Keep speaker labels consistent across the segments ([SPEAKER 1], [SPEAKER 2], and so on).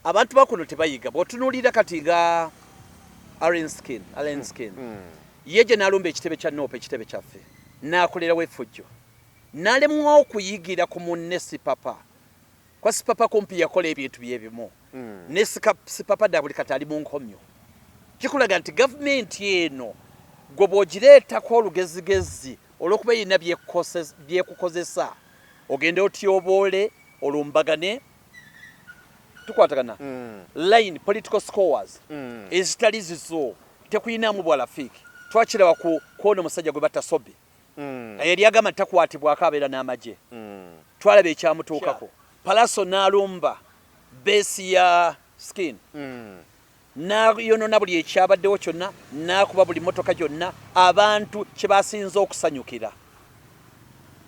[SPEAKER 1] Abantu bakuno tebayiga. Bw'otunuulira kati nga Alien Skin, Alien Skin ye gye n'alumba ekitebe kya NUP, ekitebe kyaffe, n'akolerawo effujjo, n'alemwa okuyigira ku munne Sipapa, kwa Sipapa kumpi yakola ebintu byebimu ne Sipapa dda buli kati ali mu nkomyo. Kikulaga nti gavumenti eno gwe bw'ogireetako olugezigezi olw'okuba erina byekukozesa, ogende otyoboole, olumbagane, tukwatagana line political scores ezitali zizo, tekuyinamu bwalafiiki. Twakiraba ku kwona omusajja gwe batta Sobi, yali agamba nti takwatibwako, abeera n'amagye. Twalaba ekyamutuukako. Palaso n'alumba base ya Skin, n'ayonona buli ekyabaddewo kyonna, n'akuba buli motoka gyonna. Abantu kye basinze okusanyukira,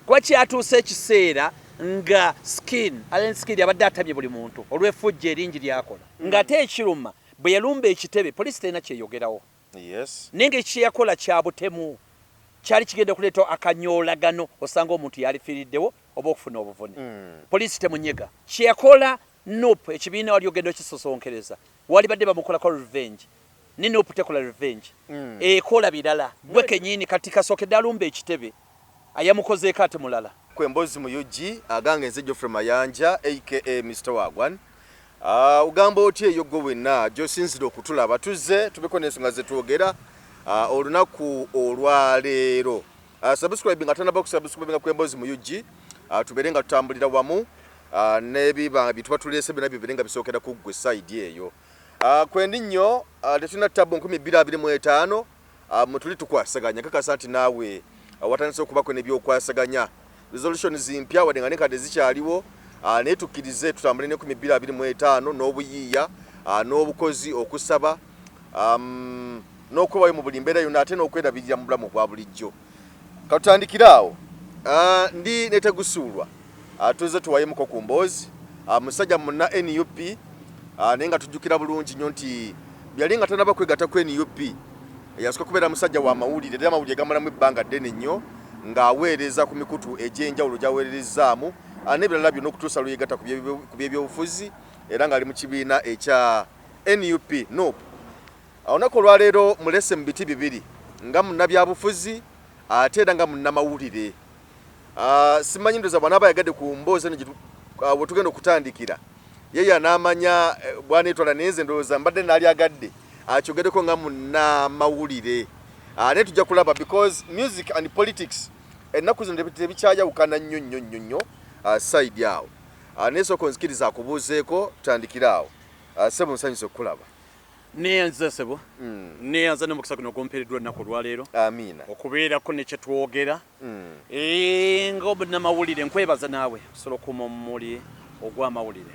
[SPEAKER 1] kuba kyatuuse ekiseera nga Skin, Alien Skin abadde atamye buli muntu olw'effujjo eringi lyakola, ng'ate ekiruma bwe yalumba ekitebe, poliisi terina kyeyogerawo. Naye nga ekyeyakola kya butemu, kyali kigenda okuleeta akanyoolagano, osanga omuntu yalifiiriddewo oba okufuna obuvune. Poliisi temunyega. Kyeyakola NUP ekibiina wali ogenda okisosonkereza, wali badde bamukolako revenge, ne NUP tekola revenge, ekola birala. Gwe kenyini kati kasookedde alumba ekitebe, ayamukozeeko ate mulala.
[SPEAKER 2] Kwembozi mu UG agange, nze Geoffrey Mayanja aka Mr Wagwan. Ogamba otya eyo gwe wenna gy'osinzira okutulaba? Tuzze tubeko n'ensonga zetwogera olunaku olwaleero. Subscribe nga tanaba kusubscribe kwembozi mu UG, tubeere nga tutambulira wamu n'ebiba byetuba tuleese byonna bibeere nga bisookera ku ggwe side eyo. Kwendi nnyo, tetulina tabu 2025, mwe tuli tukwasaganya. Kakasa nti naawe watandise okubako n'ebyokwasaganya, resolutions mpya wadde nga nenkadde zikyaliwo, naye tukkirize tutambule ne 2025 n'obuyiiya, n'obukozi, okusaba, n'okwewayo mu buli mbeera yonna, ate n'okwerabirira mu bulamu obwa bulijjo. Katutandikire awo. Ndi netegusuulwa, tuze tuwayemuko ku mboozi. Musajja munna NUP, naye nga tujjukira bulungi nnyo nti byali nga tanaba kwegatta ku NUP, yasooka kubeera musajja wa mawulire, era amawulire gamalamu ebbanga ddene nnyo ng'aweereza ku mikutu egy'enjawulo gy'aweererezaamu n'ebirala byonna, okutuusa lwe yeegatta ku byebyobufuzi, era ng'ali mu kibiina ekya NUP, NUP. Olunaku olwaleero mulese mu biti bibiri, nga munnabyabufuzi ate era nga munnamawulire. Simanyi, ndoza bw'anaaba ayagadde ku mboozi eno we tugenda okutandikira, ye yanaamanya bw'aneetwala, naye nze ndowooza mbadde naalyagadde akyogereko nga munnamawulire. Naye tujja kulaba, because music and politics ennaku zino tebikyayawukana nnyo nnyo nnyo nnyo side awo. Naye sooka onzikiriza akubuuzeeko, tutandikire awo. Ssebo, nsanyuse okukulaba.
[SPEAKER 1] Neyanza, sebo. Neyanza n'omukisa guno ogwompeereddwa olunaku olwaleero
[SPEAKER 2] Amiina.
[SPEAKER 1] okubeerako ne kyetwogera. Nga omunnamawulire, nkwebaza naawe osobola okukuuma omumuli ogw'amawulire.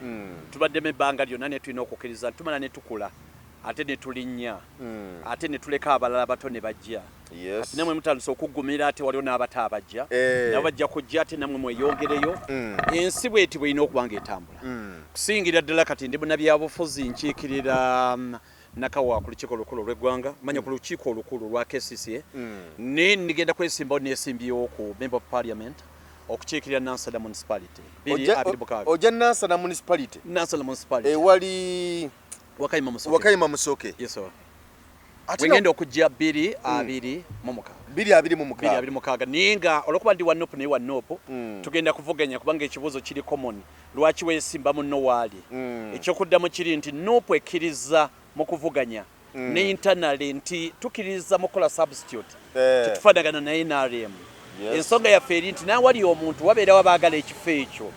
[SPEAKER 1] Tubaddemu ebbanga lyonna, naye tulina okukkiriza nti tumala ne tukula, ate ne tulinnya, ate ne tuleka abalala bato ne bajja. Kati namwe mutandise okuggumira, ate waliwo n'abato abajja. Nabo bajja kujja, ate nammwe mweyongereyo. Ensi bweti bwerina okuba ng'etambula. Kusingira ddala kati ndi munnabyabufuzi, nkiikirira Nakawa ku lukiiko olukulu olw'eggwanga, manya ku lukiiko olukulu olwa KCCA, ne nigenda kwesimbawo, neesimbyewo ku member of parliament okukiikirira Nansana Municipality 2026.
[SPEAKER 2] Ojja Nansana Municipality?
[SPEAKER 1] Nansana Municipality.
[SPEAKER 2] Ewali
[SPEAKER 1] Wakayima Musoke.
[SPEAKER 2] Wakayima Musoke.
[SPEAKER 1] Yes sir. Wengenda okujja 2026.
[SPEAKER 2] 2026.
[SPEAKER 1] 2026, naye nga olwokuba ndi wa NUP, naye wa NUP tugenda kuvuganya, kubanga ekibuuzo kiri common: lwaki weesimba munno waali? Ekyokuddamu kiri nti NUP ekkiriza mu kuvuganya, ne internally nti tukkiririza mu kukola substitute. Tetufaanagana naye NRM. Ensonga yaffe eri nti nawali omuntu wabeerawo abaagala ekifo ekyo,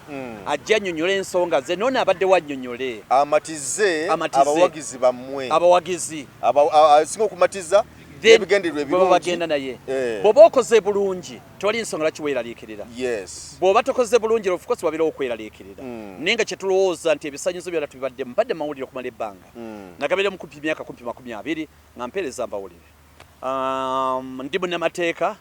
[SPEAKER 1] ajja annyonnyole ensonga ze, noono abaddewo annyonnyole.
[SPEAKER 2] Amatize.
[SPEAKER 1] Amatize.
[SPEAKER 2] Abawagizi bammwe.
[SPEAKER 1] Abawagizi.
[SPEAKER 2] Asinga okumatiza n'ebigendererwa ebirungi.
[SPEAKER 1] Bagenda naye. Bw'oba okoze bulungi, tewali nsonga lwaki weeraliikirira. Bw'oba tokoze bulungi, of course wabeerawo okweraliikirira. Naye nga kyetulowooza nti ebisanyizo byonna tubibaddemu, mbadde mawulire okumala ebbanga, nagabeeremu kumpi myaka kumpi 20 nga mpeereza mbawulire. Ndi munnamateeka,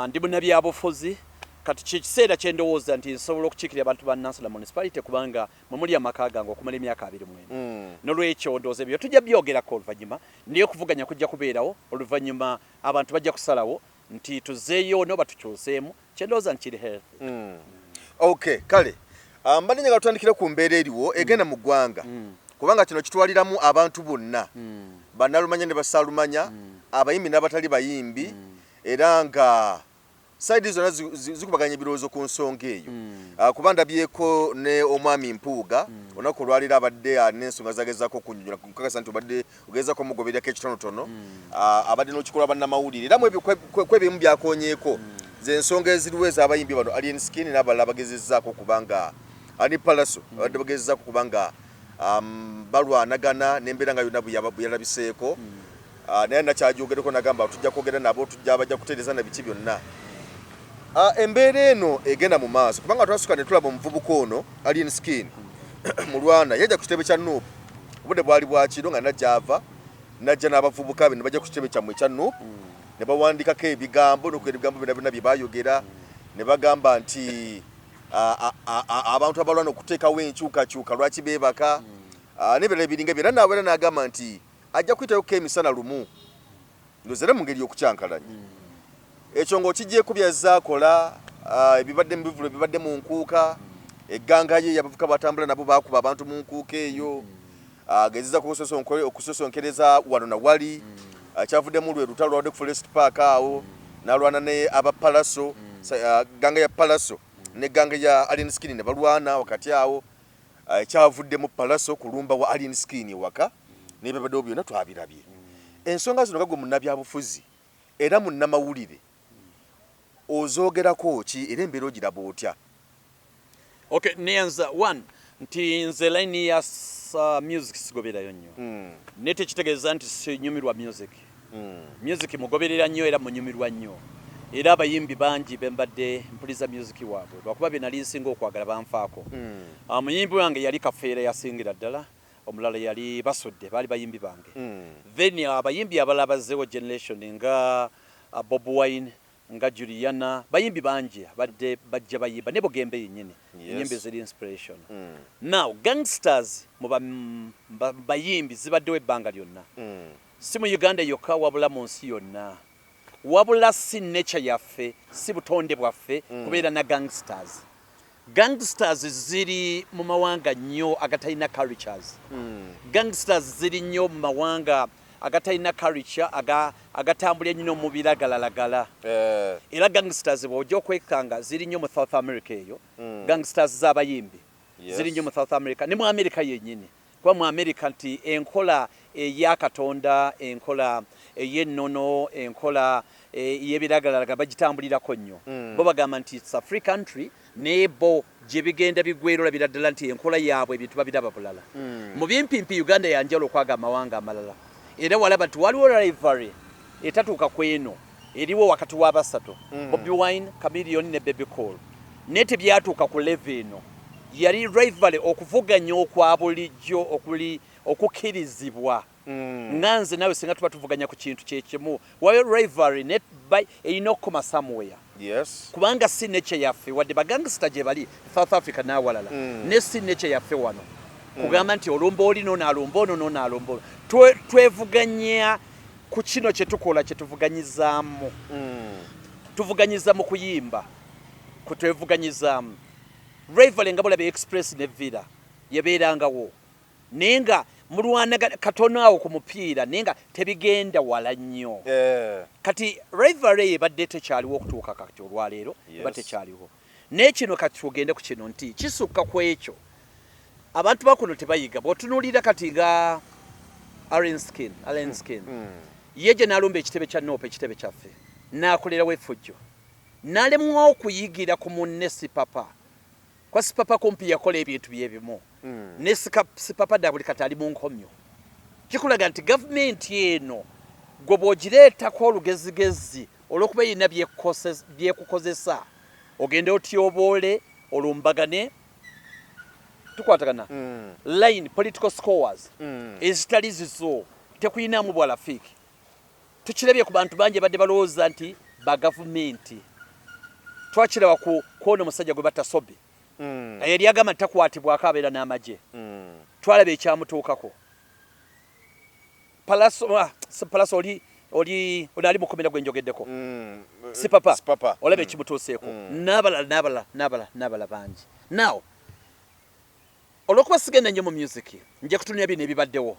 [SPEAKER 1] ndi munnabyabufuzi. Kati kyekiseera kye ndowooza nti nsobola okukiikirira abantu ba Nansana Municipality, kubanga mwe muli amaka gange okumala emyaka 24. Nolwekyo ndowooza ebyo tujja byogerako oluvannyuma, naye okuvuganya kujja kubeerawo oluvannyuma. Abantu bajja kusalawo nti tuzeeyo oba tukyuseemu. Kyendowooza nti kiri healthy.
[SPEAKER 2] Okay, kale, mbadde njagala tutandikire ku mbeera eriwo egenda mu ggwanga. Kubanga kino kitwaliramu abantu bonna, bannalumanya ne basaalumanya, abayimbi n'abatali bayimbi, era nga side zonna zikubaganya ebirowoozo ku nsonga eyo. Kuba ndabyeko ne omwami Mpuuga olunaku olwaleero abadde alina ensonga zagezaako okunyonyola, nkakasa nti obadde ogezaako omugobererako ekitonotono. Abadde n'okikola bannamawulire, era mu ebyo kwebimu byakonyeeko ze ensonga eziriwo ez'abayimbi bano, Alien Skin n'abalala bagezezzaako kubanga ani Palaso abadde bagezezzaako kubanga balwanagana n'embeera nga yonna bwe yalabiseeko. Naye nakyajogereko nagamba tujja kwogera nabo, tujja bajja kutereeza na biki byonna. Embeera eno egenda mu maaso kubanga twasooka ne tulaba omuvubuka ono Alien Skin mulwana yajja ku kitebe kya NUP, obudde bwali bwakiro nga najja ava najja n'abavubuka be ne bajja ku kitebe kyammwe ekya NUP ne bawandiikako ebigambo n'okwogera ebigambo byonna byonna bye baayogera ne bagamba nti abantu abalwana okuteekawo enkyukakyuka lwaki beebaka, n'ebirala ebiringa ebyo. Era naawe era n'agamba nti ajja kuyitayoko emisana lumu, ndowooza era mu ngeri y'okukyankalanya ekyo ng'okigyeko byazaakola, ebibadde mu bivulo, ebibadde mu nkuuka, egganga ye abavubuka batambula nabo bakuba abantu mu nkuuka eyo, agezeza okusosonkereza wano na wali, kyavuddemu lwe lutalo lwabadde ku Forest Park awo n'alwana ne aba Palaso, ganga ya Palaso ne ganga ya Alien Skin ne balwana wakati awo, kyavuddemu Palaso kulumba wa Alien Skin ewaka n'ebibaddewo byonna twabirabye. Ensonga zino nga gwe munnabyabufuzi era munnamawulire ozoogerako ki era embeera ogiraba otya?
[SPEAKER 1] Okay, neyanza one nti nze line ya music sigoberayo nnyo, naye tekitegeeza nti sinyumirwa music. Music mugoberera nnyo era munyumirwa nnyo, era abayimbi bangi bembadde mpuliza music waabwe lwakuba bye nali nsinga okwagala banfaako. Muyimbi wange yali Kafeera yasingira ddala, omulala yali Basudde, baali bayimbi bange. Then abayimbi abalala bazzeewo generation nga Bob Wine, nga Juliana, bayimbi bangi abadde bajja bayimba ne Bugembe yennyini, ennyimba eziri inspiration. Now gangsters mu bayimbi zibaddewo ebbanga lyonna, si mu Uganda yokka wabula mu nsi yonna, wabula si nature yaffe, si butonde bwaffe kubeera na gangsters. Gangsters ziri mu mawanga nnyo agatalina cultures. Gangsters ziri nnyo mu mawanga agatalina culture, agatambula ennyo mu biragalalagala. Era gangsters bw'ojja okwekanga ziri nnyo mu South America eyo. Gangsters z'abayimbi ziri nnyo mu South America ne mu America yennyini, kuba mu America nti enkola eya Katonda, enkola ey'ennono, enkola ey'ebiragalalagala bagitambulirako nnyo. Bo bagamba nti it's a free country, naye bo gye bigenda bigwera olabira ddala nti enkola yaabwe ebintu babiraba bulala. Mu bimpimpi Uganda yanjawulo okwaga amawanga amalala, era walaba nti waliwo rivalry etatuuka ku eno eriwo wakati w'abasatu, Bobi Wine, Chameleone ne Bebe Cool, naye tebyatuuka ku level eno. Yali rivalry, okuvuganya okwa bulijjo okuli okukkirizibwa, nga nze nawe singa tuba tuvuganya ku kintu kyekimu, wayo rivalry ne erina okukoma somewhere. Kubanga si nature yaffe, wadde bagangsta gye bali South Africa n'awalala, ne si nature yaffe wano kugamba nti olumba oli noono alumba ono noono alumba ono. Twevuganya ku kino kye tukola, kye tuvuganyizaamu. Tuvuganyiza mu kuyimba kwe twevuganyizaamu. Rivalry nga bulaba Express ne Villa yebeerangawo, naye nga mulwanaga katono awo ku mupiira, naye nga tebigenda wala nnyo. Kati rivalry eyo ebadde tekyaliwo okutuuka kati olwaleero, eba tekyaliwo. Naye kino kati tugende ku kino nti kisukka ku ekyo. Abantu bakuno tebayiga. Bw'otunuulira kati nga Alien Skin, Alien Skin ye gye n'alumba ekitebe kya NUP, ekitebe kyaffe, n'akolerawo effujjo, n'alemwa okuyigira ku munne Sipapa, kwa Sipapa kumpi yakola ebintu byebimu, ne Sipapa dda buli kati ali mu nkomyo. Kikulaga nti gavumenti eno gwe bw'ogireetako olugezigezi olw'okuba erina byekukozesa, ogende otyoboole olumbagane, tukwatagana line political scores ezitali zizo, tekuyinamu bwalafiiki. Tukirabye ku bantu bangi abadde balowooza nti ba gavumenti. Twakiraba ku kwono omusajja gwe batta Sobi, yali agamba nti takwatibwako, abeera n'amagye. Twalaba ekyamutuukako. Palaso, Palaso oli ono ali mukomera gwe njogeddeko, si Papa,
[SPEAKER 2] Sipapa.
[SPEAKER 1] Olaba ekimutuuseeko, n'abalala n'abalala n'abalala n'abalala bangi. Now Olwokuba sigenda nnyo mu music, nja kutunira bino ebibaddewo.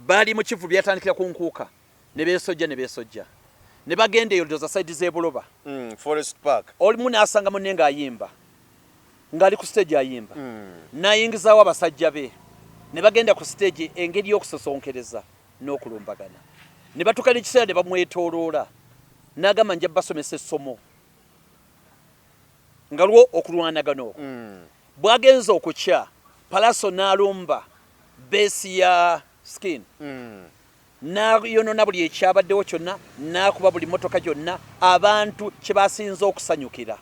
[SPEAKER 1] Baali mu kivu, byatandikira ku Nkuuka ne beesojja ne beesojja ne bagenda eyo ndoza side z'ebuloba.
[SPEAKER 2] Forest Park.
[SPEAKER 1] Olumu n'asanga munne ng'ayimba, ng'ali ku stage ayimba, n'ayingizaawo abasajja be ne bagenda ku stage, engeri y'okusosonkereza n'okulumbagana ne batuuka n'ekiseera ne bamwetooloola, n'agamba, "Nja basomesa essomo," nga lwo okulwanagana okwo. Bwagenza okukya, Palaso n'alumba base ya Skin, n'ayonona buli ekyabaddewo kyonna, n'akuba buli motoka gyonna. Abantu kye basinze okusanyukira,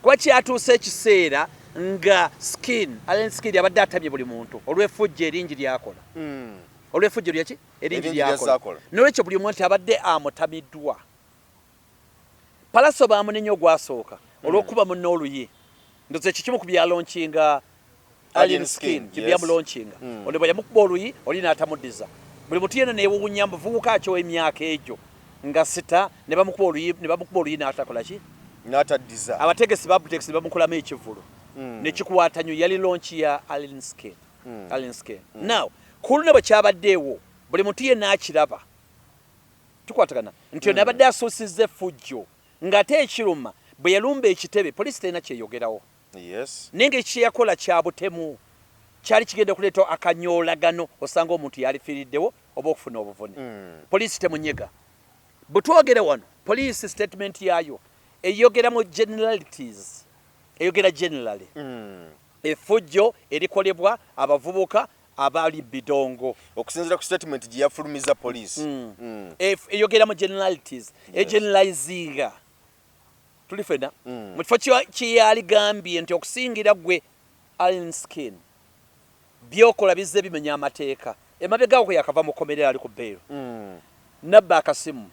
[SPEAKER 1] kuba kyatuuse ekiseera nga Skin, Alien Skin, abadde atamye buli muntu olw'effujjo eringi lyakola, olw'effujjo lyaki eringi
[SPEAKER 2] Eringi
[SPEAKER 1] lyakola.
[SPEAKER 2] Lyazaakola.
[SPEAKER 1] Nolwekyo buli omu nti abadde amutamiddwa. Palaso bamunenya ogwasooka olw'okuba munne oluyi, ndoza ekyo kimu ku byalaunchinga Alien
[SPEAKER 2] Alien
[SPEAKER 1] Skin,
[SPEAKER 2] Skin, yes.
[SPEAKER 1] Kyebyamulaunchinga. Ono bwe yamukuba oluyi oli n'atamuddiza, buli muntu yenna newuunya muvubuka kyo emyaka egyo nga sita ne bamukuba oluyi, ne bamukuba oluyi n'atakola ki?
[SPEAKER 2] N'ataddiza.
[SPEAKER 1] Abategesi ba Butex ne bamukolamu ekivvulu ne kikwata nnyo. Yali launch ya Alien Skin. Alien Skin. Now ku luno bwe kyabaddeewo, buli muntu yenna akiraba, tukwatagana nti ono abadde asuusizza effujjo, ng'ate ekiruma bwe yalumba ekitebe, poliisi terina kyeyogerawo. Naye nga ekyeyakola kya butemu, kyali kigenda okuleeta akanyoolagano, osanga omuntu yalifiiriddewo oba okufuna obuvune. Poliisi temunyega. Bwe twogera wano, poliisi statement yaayo eyogera mu generalities, eyogera generally effujjo erikolebwa abavubuka abali bidongo.
[SPEAKER 2] Okusinziira ku statement gye yafulumiza poliisi.
[SPEAKER 1] Eyogera mu generalities, egeneralizinga. Tuli fena mu kifo kyeyaligambye nti okusingira gwe Alien Skin, byokola bizze bimenya amateeka. Emabegawo kwe yakava mu kkomerera, ali ku bail, nabba akasimu,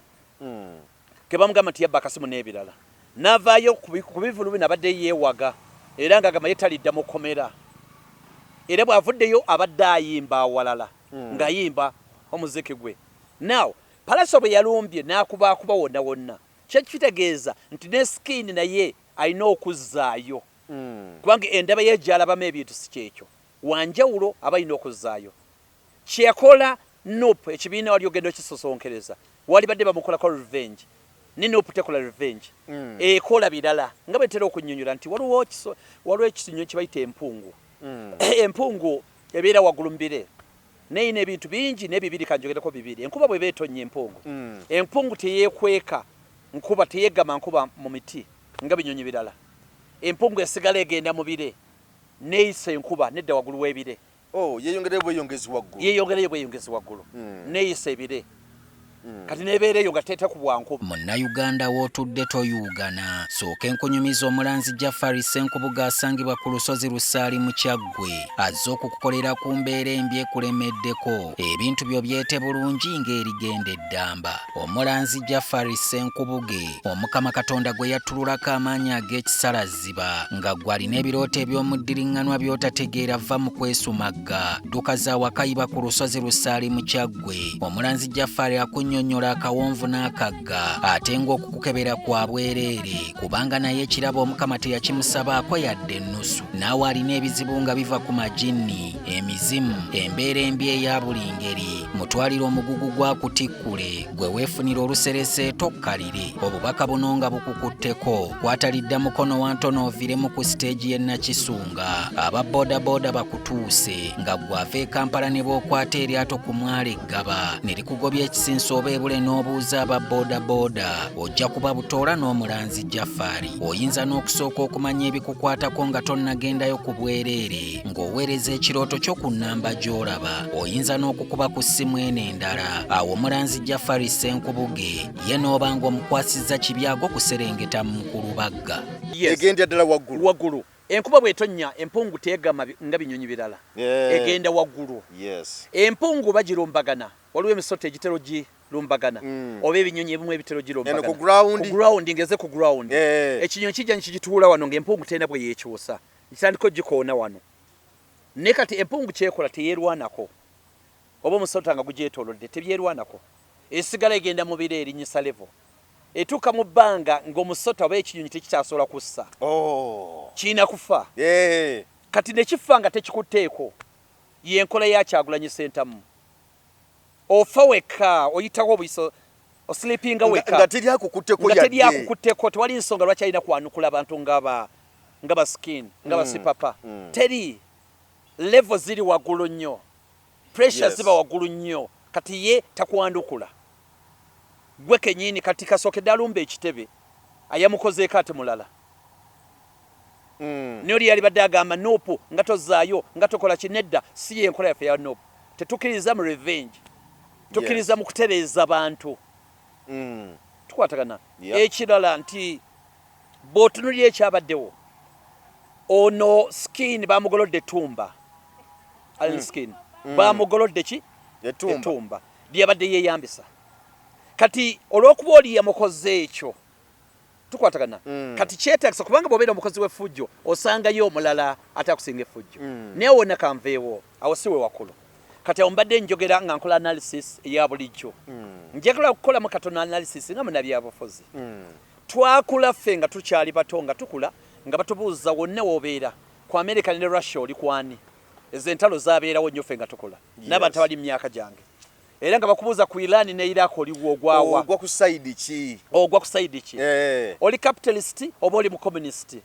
[SPEAKER 1] ke bamugamba nti yabba akasimu n'ebirala, n'avaayo ku bivulu bino abadde yeewaga era ng'agamba ye talidda mu kkomera. Era bw'avuddeyo abadde ayimba awalala, ng'ayimba omuziki gwe. Now Palaso bwe yalumbye n'akubaakuba wonna wonna, kyekitegeeza nti ne Skin naye alina okuzzaayo, kubanga endaba ye gy'alabamu ebintu si kyekyo, wanjawulo, aba alina okuzzaayo kyeyakola. NUP ekibiina wali ogenda okisosonkereza, wali badde bamukolako revenge, ne NUP tekola revenge, ekola birala. Nga bwetera okunyonyola nti waliwo ekinyonyi kye bayita empungu. Empungu ebeera waggulu mu bire, neyina ebintu bingi n'ebibiri, kanjogereko bibiri. Enkuba bweba etonnya, empungu empungu teyeekweka nkuba, teyegama nkuba mu miti nga binyonyi birala. Empungu esigala egenda mu bire, neeyisa enkuba nedda waggulu w'ebire.
[SPEAKER 2] Oh, yeeyongerayo bweyongezi waggulu.
[SPEAKER 1] Yeeyongerayo bweyongezi waggulu, neeyisa ebire, kati nebeera eyo nga tetekubwa nkuba.
[SPEAKER 3] Munnayuganda w'otudde toyuugana, sooka enkunyumiza omulanzi Jafari Ssenkubuga asangibwa ku lusozi Lusaali mu Kyaggwe, azze okukukolera ku mbeera embi ekulemeddeko, ebintu byo byete bulungi ng'erigenda eddamba. Omulanzi Jafari Ssenkubuge, Omukama Katonda gwe yattululako amaanyi ag'ekisalaziba, nga gwe alina ebirooto eby'omuddiriŋŋanwa by'otategeera, va mu kwesumagga, dduka za wakayiba ku lusozi Lusaali mu Kyaggwe. Omulanzi Jafari akunnyonnyola akawonvu n'akagga, ate ng'okukukebera kwa bwereere, kubanga naye ekirabo Omukama teyakimusabaako yadde ennusu. Naawe alina ebizibu nga biva ku majinni, emizimu, embeera embi eya buli ngeri, mutwalire omugugu gwa kutikkule, gwe weefunira oluserese tokkalire. Obubaka buno nga bukukutteko, kwatalidda mukono wantono oviremu ku siteegi y'e Nakisunga, aba boodabooda bakutuuse, nga gwe ava e Kampala ne bw'okwata eryato ku mwalo eggaba ne likugobya ekisinso oba ebule n'obuuza aba boodabooda, ojja kuba butoola n'omulanzi Jafari. Oyinza n'okusooka okumanya ebikukwatako nga tonnagendayo ku bwereere, ng'oweereza ekirooto kyo ku nnamba gy'olaba. Oyinza n'okukuba ku ssimu eno endala. Awo omulanzi Jafari Ssenkubuge ye n'oba ng'omukwasizza kibyago kuserengeta mu Mukulubagga.
[SPEAKER 2] Egenda ddala waggulu.
[SPEAKER 1] Waggulu. Enkuba bw'etonnya, empungu teegama nga binyonyi birala, egenda waggulu. Empungu bagirumbagana, waliwo emisota egitera ogirumbagana, oba ebinyonyi ebimu ebitera
[SPEAKER 2] Eno ku
[SPEAKER 1] ogirumbagana.
[SPEAKER 2] ground.
[SPEAKER 1] Ku ground, ngeze ku ground, ekinyonyi kijja nekigituula wano, ng'empungu terina bwe yeekyusa, kitandika ogikoona wano. Naye kati empungu kyekola, teyeerwanako, oba omusota nga gugyetoolodde tebyerwanako, esigala egenda mu bire, erinyisa level, etuuka mu bbanga ng'omusota oba ekinyonyi tekikyasobola kussa,
[SPEAKER 2] Oh.
[SPEAKER 1] kirina kufa. Kati nekifa nga tekikutteeko, yenkola ya Kyagulanyi Ssentamu. Ofa wekka, oyitawo obuyiso, osleepinga wekka
[SPEAKER 2] nga teri akukutteko.
[SPEAKER 1] Nga teri
[SPEAKER 2] yadde.
[SPEAKER 1] Akukutteko. Tewali nsonga lwaki alina kwanukula abantu nga ba Skin, nga ba Sipapa. Teri level, ziri waggulu nnyo, pressure ziba waggulu nnyo. Kati ye takwandukula gwe kenyini. Kati kasookedde alumba ekitebe, ayamukozeeko ate mulala. Naye oli yalibadde agamba NUP nga tozaayo, nga tokola kinedda. Si ye enkola yaffe ya NUP. Tetukkiriza mu revenge, tukkiriza mu kutereeza bantu. Tukwatagana?
[SPEAKER 2] Yeah.
[SPEAKER 1] Ekirala nti bw'otunulira ekyabaddewo, ono Skin bamugolodde ettumba. Alien Skin bamugolodde ki?
[SPEAKER 2] Ettumba.
[SPEAKER 1] Ettumba lyabadde yeeyambisa. Kati olw'okuba oli yamukoze ekyo, tukwatagana? Kati kyetagisa, kubanga bw'obeera omukozi w'effujjo osangayo omulala ate akusinga effujjo. Naye wonna kanveewo awo, si we wakulu. Kati awo mbadde njogera nga nkola analysis eya bulijjo. Njagala kukolamu katono analysis nga munabyabufuzi. Twakula ffe nga tukyali bato, nga tukula nga batubuuza wonna w'obeera ku America ne Russia, oli kwani? Ezo entalo zabeerawo nnyo ffe nga tukula n'abantu abali mu myaka gyange, era nga bakubuuza ku Iran ne Iraq, oliwo ogwawa?
[SPEAKER 2] Ogwa ku side ki?
[SPEAKER 1] Ogwa ku side ki?
[SPEAKER 2] Eh.
[SPEAKER 1] Oli capitalist oba oli mu communist?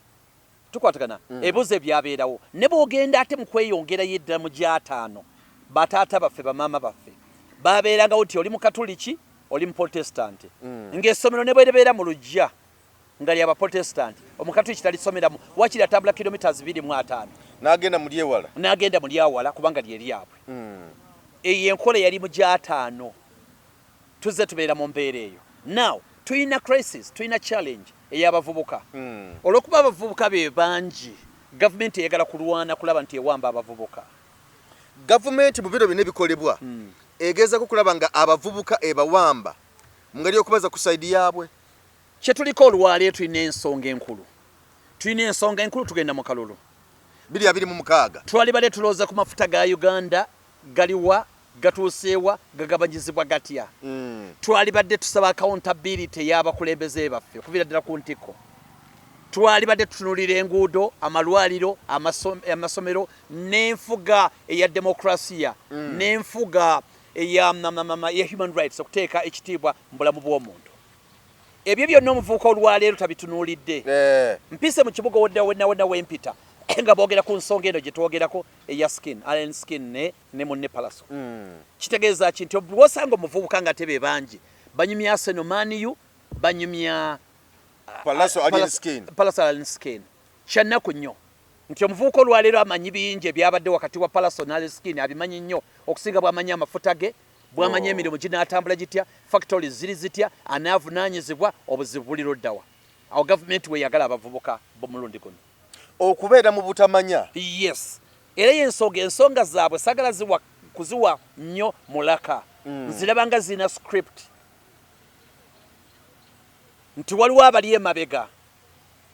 [SPEAKER 1] Tukwatagana? Ebibuuzo ebyabeerawo. Ne bw'ogenda ate mu kweyongerayo eddala mu gyataano, bataata baffe, bamaama baffe babeerangawo nti oli mukatuliki, oli muprotestant, ng'essomero ne bwerebeera mu lujja nga lya baprotestant, omukatuliki talisomeramu, wakiri atambula kilometers 25.
[SPEAKER 2] N'agenda mu lyewala.
[SPEAKER 1] N'agenda mu lyawala kubanga lye lyabwe. Eyo enkola yali mu gyataano. Tuzze tubeera mu mbeera eyo. Now tulina crisis, tulina challenge ey'abavubuka. Olw'okuba abavubuka be bangi, gavumenti eyagala kulwana kulaba nti ewamba abavubuka.
[SPEAKER 2] Gavumenti mu biro bino ebikolebwa egezaako kulaba nga abavubuka ebawamba mu ngeri y'okubaza ku side yaabwe.
[SPEAKER 1] Kyetuliko olwaleero, tulina ensonga enkulu, tulina ensonga enkulu. Tugenda mu kalulu.
[SPEAKER 2] 2026.
[SPEAKER 1] Twalibadde tulowooza ku mafuta ga Uganda, galiwa, gatuuseewa, gagabanyizibwa gatya? Twalibadde tusaba accountability y'abakulembeze baffe okuviira ddala ku ntikko. Twalibadde tutunulira enguudo, amalwaliro, amasomero n'enfuga eya demokrasiya, n'enfuga eya human rights, okuteeka ekitiibwa mu bulamu bw'omuntu. Ebyo byonna omuvubuka olwaleero tabitunuulidde. Mpise mu kibuga wonna wonna wonna wempita nga boogera ku nsonga eno gye twogerako eya Skin, Alien Skin ne munne Palaso. Kitegeeza ki? Nti bw'osanga omuvubuka nga tebe bangi banyumya Arsenal, Man U, banyumya
[SPEAKER 2] Palaso, Alien Skin.
[SPEAKER 1] Palaso, Alien Skin. Kyannaku nnyo nti omuvubuka olwaleero amanyi bingi ebyabadde wakati wa Palaso ne Alien Skin, abimanyi nnyo okusinga bw'amanyi amafuta ge, bw'amanyi emirimu ginaatambula gitya, factories ziri zitya, anaavunaanyizibwa. Obuzibu buli luddawa? Awo gavumenti weeyagala abavubuka b'omulundi guno.
[SPEAKER 2] Okubeera mu butamanya.
[SPEAKER 1] Yes, era yensonga, ensonga zaabwe sagala ziwa kuziwa nnyo mulaka. Nziraba nga zirina script, nti waliwo abali emabega,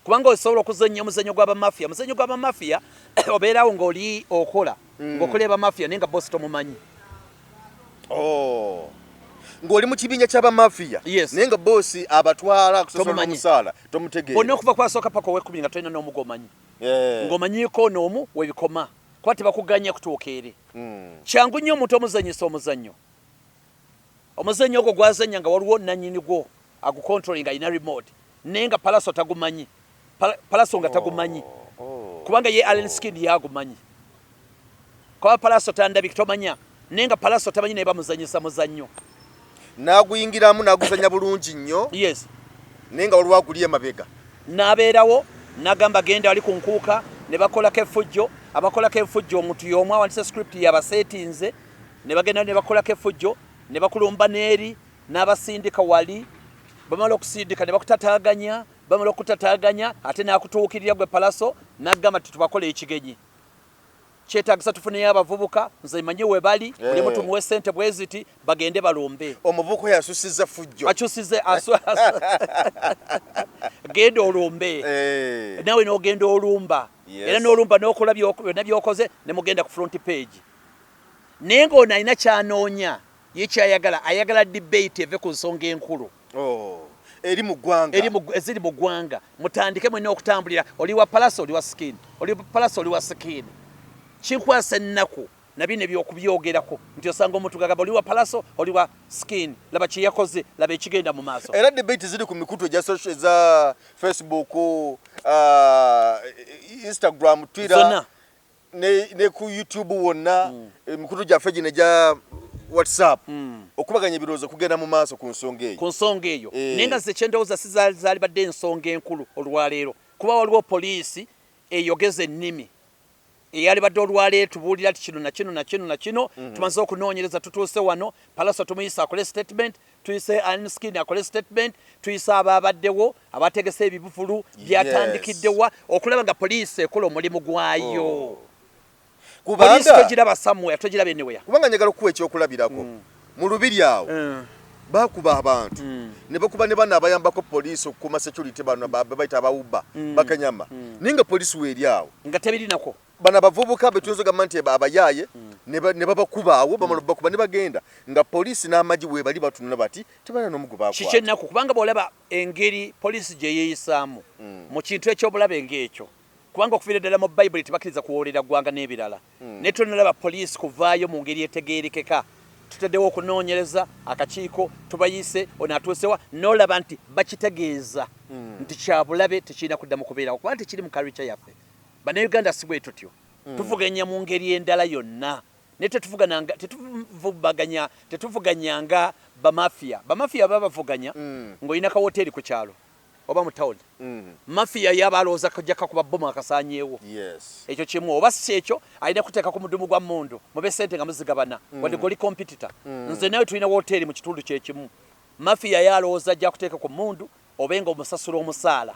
[SPEAKER 1] kubanga osobola okuzannya omuzannyo gw'abamafiya. Omuzannyo gw'abamafiya obeerawo ng'oli okola, ng'okola ebamafiya, naye nga bosi tomumanyi.
[SPEAKER 2] Oh. Ng'oli mu kibinja ky'abamafiya,
[SPEAKER 1] Yes.
[SPEAKER 2] naye nga boosi abatwala akusasola
[SPEAKER 1] Tomumanyi.
[SPEAKER 2] omusaala tomutegeera.
[SPEAKER 1] Bonna okuva kwasooka paka owekumi nga tolina n'omu gw'omanyi. Ng'omanyiiko ono omu webikoma, kuba tebakuganya kutuuka eri. Kyangu nnyo omuntu omuzannyisa omuzannyo. Omuzannyo ogwo gwazannya nga waliwo nannyini gwo agucontrolling, alina remote, naye nga Palaso tagumanyi. Palaso nga tagumanyi, kubanga ye Alien Skin yagumanyi, kuba Palaso tandabiki tomanya, naye nga Palaso tamanyi, naye bamuzanyisa muzannyo.
[SPEAKER 2] N'aguyingiramu n'aguzannya bulungi nnyo.
[SPEAKER 1] Yes.
[SPEAKER 2] Naye nga waliwo aguli emabega.
[SPEAKER 1] N'abeerawo n'agamba genda ali ku nkuuka ne bakolako effujjo. Abakolako effujjo, omuntu y'omu awandise script yabaseetinze, ne bagenda ne bakolako effujjo ne bakulumba n'eri n'abasindika wali. Bamala okusindika ne bakutataaganya. Bamala okutataaganya, ate n'akutuukirira gwe Palaso n'agamba nti tubakola ekigenyi, kyetaagisa tufuneyo abavubuka, nze manyi we bali, buli omu tumuwe sente bwe ziti, bagende balumbe.
[SPEAKER 2] Omuvubuka oyo asusiza fujjo.
[SPEAKER 1] Akyusize genda olumbe. Nawe n'ogenda olumba. Era n'olumba n'okola byonna by'okoze ne mugenda ku front page, naye ng'ono alina kyanoonya ye, kyayagala, ayagala debate eve ku nsonga enkulu.
[SPEAKER 2] Oh. Eri mu ggwanga.
[SPEAKER 1] Eziri mu ggwanga. Mutandike mwenna okutambulira, oli wa Pallaso, oli wa Skin, oli Pallaso, oli wa Skin. Kinkwasa ennaku nabino ebyokubyogerako nti osanga omuntu gagamba oli wa Pallaso, oli wa Skin, laba kye yakoze, laba ekigenda mu maaso.
[SPEAKER 2] Era debate ziri ku mikutu egya social, eza Facebook, Instagram, Twitter,
[SPEAKER 1] zonna,
[SPEAKER 2] ne ku YouTube wonna, emikutu gyaffe gino egya WhatsApp, okubaganya ebirowoozo kugenda mu maaso ku nsonga eyo.
[SPEAKER 1] Ku nsonga eyo.
[SPEAKER 2] Eh.
[SPEAKER 1] Naye nga nze kyendowooza si zaali badde ensonga enkulu olwaleero, kuba waliwo poliisi eyogeza ennimi eyalibadde olwaleero tubuulira ti kino na kino na kino na kino. Tumaze okunoonyereza, tutuuse wano. Pallaso tumuyise akole statement, tuyise Skin akole statement, tuyise abaabaddewo abategese ebivvulu, byatandikiddewa, okulaba nga poliisi ekola omulimu gwayo. Poliisi
[SPEAKER 2] Kubanga
[SPEAKER 1] togiraba somewhere, togiraba anywhere.
[SPEAKER 2] Kubanga njagala okuwa ekyokulabirako, mu Lubiri awo bakuba abantu, ne bakuba ne bano abayambako poliisi okukuuma security, bano bayita abawuba bakanyama, naye nga poliisi weeri awo.
[SPEAKER 1] Nga tebirinako.
[SPEAKER 2] Bano abavubuka betuyinza ogamba nti abayaaye ne babakuba awo, bamala bakuba ne bagenda, nga poliisi n'amagye weebali batunula bati, tebalina n'omugu bakwata.
[SPEAKER 1] Kikyennaku, kubanga bw'olaba engeri poliisi gye yeeyisaamu mu kintu ekyobulabe ng'ekyo, kubanga okuviira ddala mu Bayibuli tebakkiriza kuwoolera ggwanga n'ebirala, naye tonalaba poliisi kuvaayo mu ngeri etegeerekeka, tutaddewo okunoonyereza, akakiiko tubayise, ono atuusewa, n'olaba nti bakitegeeza nti kyabulabe, tekirina kuddamu kubeerawo, kubanga tekiri mu culture yaffe. Bannayuganda si bwe tutyo, tuvuganya mu ngeri endala yonna, naye tetuvuganyanga bamafiya. Bamafiya baba bavuganya ng'olina kawoteeri ku kyalo oba mu tawuni. Mafiya yaba alowooza kujja kakuba bomu akasaanyeewo. Ekyo kimu, oba si ekyo alina kuteeka ku mudumu gwa mundu, mube sente nga muzigabana, wadde goli competitor. Nze nawe tulina woteeri mu kitundu kyekimu, mafiya ye alowooza ajja kuteeka ku mundu obe nga omusasula omusaala.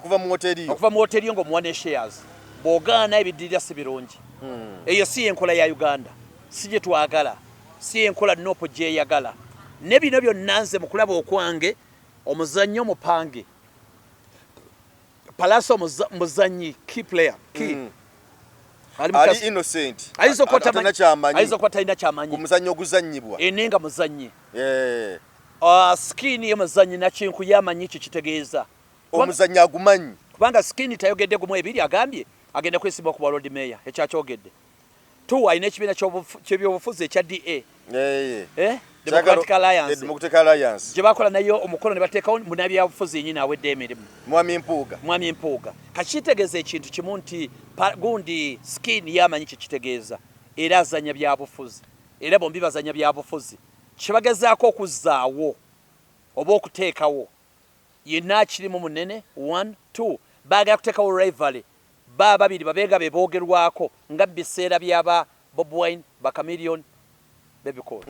[SPEAKER 2] Kuva mu woteeri yo.
[SPEAKER 1] Okuva mu woteeri yo ng'omuwa ne shares, bw'ogaana ebiddirira si birungi. Eyo si yenkola ya Uganda, si gye twagala, si yenkola NUP gyeyagala. Ne bino byonna, nze mu kulaba okwange, omuzannyo mupange. Pallaso muzannyi, key player, key. Ali mu
[SPEAKER 2] Ali innocent.
[SPEAKER 1] Ayinza okuba
[SPEAKER 2] Atalina kyamanyi
[SPEAKER 1] ayinza okuba talina
[SPEAKER 2] ku
[SPEAKER 1] kyamanyi
[SPEAKER 2] muzannyo oguzannyibwa.
[SPEAKER 1] Ene nga muzannyi. Skin ye muzannyi, nakinku yamanyi kyo kitegeeza.
[SPEAKER 2] Omuzannyo agumanyi.
[SPEAKER 1] Kubanga Skin tayogedde gumu ebiri, agambye agenda kwesimba ku bwa Lord Mayor, ekyakyogedde tu, alina ekibiina ky'ebyobufuzi ekya DA, eh? Democratic Alliance.
[SPEAKER 2] Democratic Alliance.
[SPEAKER 1] Gye bakola nayo omukono ne bateekawo munabyabufuzi yenyini awedde emirimu.
[SPEAKER 2] Mwami Mpuuga.
[SPEAKER 1] Mwami Mpuuga. Kakitegeeza ekintu kimu nti gundi Skin yamanyi kyekitegeeza, era azanya byabufuzi, era bombi bazanya byabufuzi. Kyebagezaako okuzzaawo oba okuteekawo yenna akirimu munene. One, two, baagala kuteekawo rivalry, ba babiri babeega be boogerwako nga mu biseera byaba Bobi Wine, ba Chameleone, Bebe Cool.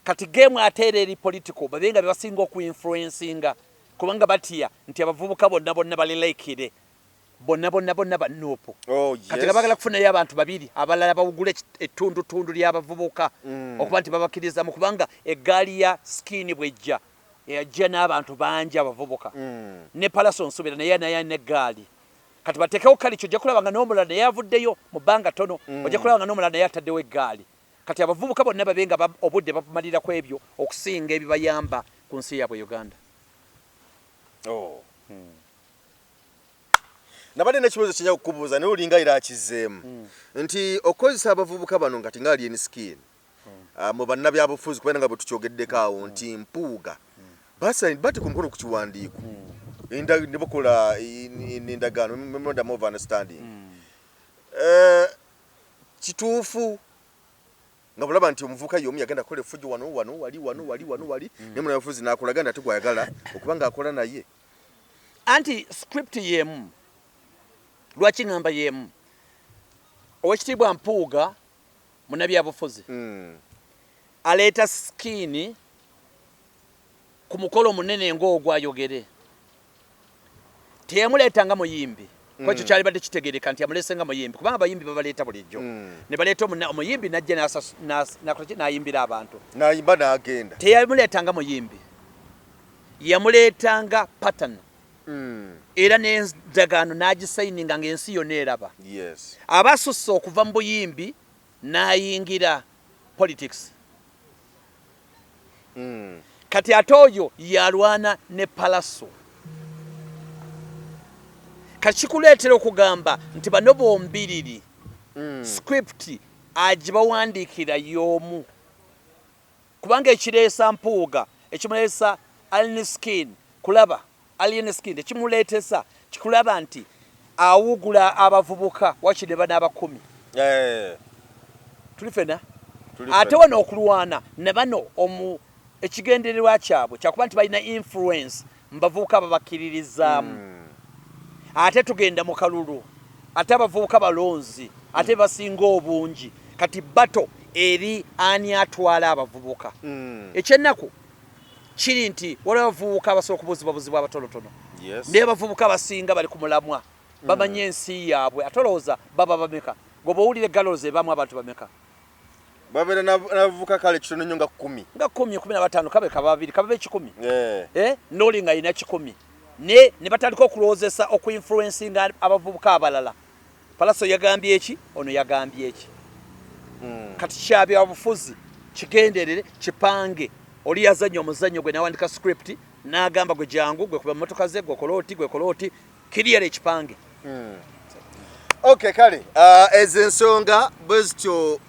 [SPEAKER 1] Kati game ate era eri political, babe nga bebasinga okuinfluencinga, kubanga batya nti abavubuka bonna bonna balilaikire bonna bonna bonna ba NUP. Kati nga bagala kufunayo abantu babiri abalala bawugule ettundutundu ly'abavubuka, okuba nti babakkirizamu, kubanga eggaali ya Skin bwejja eyajja n'abantu bangi abavubuka. Ne Pallaso nsuubira naye naye alina eggaali. Kati bateekewo kali ojja kulaba nga n'omulala naye avuddeyo mu bbanga ttono, ojja kulaba nga n'omulala naye ataddewo eggaali. Kati abavubuka bonna babe nga obudde babumalira ku ebyo okusinga ebibayamba ku nsi yaabwe Uganda.
[SPEAKER 2] Oh. Nabadde nekibuuzo kinja kukubuuza, naye olinga era akizzeemu nti okukozesa abavubuka bano ngati nga Alien Skin mu bannabyabufuzi, kubera nga bwe tukyogeddeko awo nti Mpuuga bateeka omukono ku kiwandiiko ne bakola endagaano, memorandum of understanding. Kituufu nga bulaba nti omuvubuka y'omu yagenda kukola effujjo wano wano wali wano wali wano wali, naye munabyabufuzi n'akolaga nti ate gwayagala okuba ng'akola naye?
[SPEAKER 1] Anti script yemu. Lwaki ŋŋamba yemu? Owekitiibwa Mpuuga munnabyabufuzi, aleeta Skin ku mukolo munene ng'ogwo ayogere. Teyamuleeta nga muyimbi, kuba ekyo kyalibadde kitegeereka nti amuleese nga muyimbi, kubanga abayimbi babaleeta bulijjo, ne baleeta omuyimbi najja nakola ki, n'ayimbira abantu.
[SPEAKER 2] N'ayimba n'agenda.
[SPEAKER 1] Teyamuleeta nga muyimbi, yamuleeta nga partner, era n'endagaano n'agisayininga ng'ensi yonna eraba. Aba asusse okuva mu buyimbi n'ayingira politics. Kati ate oyo yalwana ne Palaso. Kati kikuleetera okugamba nti bano bombiriri script agibawandiikira y'omu, kubanga ekireesa Mpuuga, ekimuleesa Alien Skin, kulaba Alien Skin ekimuleetesa kikulaba nti awugula abavubuka wakiri ne banaabakumi. Tuli fena.
[SPEAKER 2] Tuli
[SPEAKER 1] Ate
[SPEAKER 2] ffena.
[SPEAKER 1] Wano okulwana ne bano omu, ekigendererwa kyabwe kyakuba nti balina influence mu bavubuka ababakkiririzaamu. Ate tugenda mu kalulu, ate abavubuka balonzi, ate basinga obungi. Kati bato eri ani atwala abavubuka? Ekyennaku kiri nti waliwo abavubuka abasobola okubuuzibwabuzibwa abatonotono, naye abavubuka abasinga bali ku mulamwa, bamanye ensi yaabwe. Ate olowooza baba bameka? Goba owulira egalooza ebamu abantu bameka?
[SPEAKER 2] Babeera n'abavubuka kale kitono nnyo nga 10.
[SPEAKER 1] Nga 10, 15, kabe kaba babiri, kababe 100. Eh, noli nga alina 100 ne batandika okulowoozesa okuinfluencinga abavubuka abalala. Palaso yagambye eki, ono yagambye eki. Kati kyabyabufuzi kigenderere, kipange. Oli yazannya omuzannyo gwe, nawandika script n'agamba gwe jangu, gwe kuba motoka ze, gwe kola oti, gwe kola oti, kiriyera ekipange.
[SPEAKER 2] Okay, kale ezo ensonga bwe zityo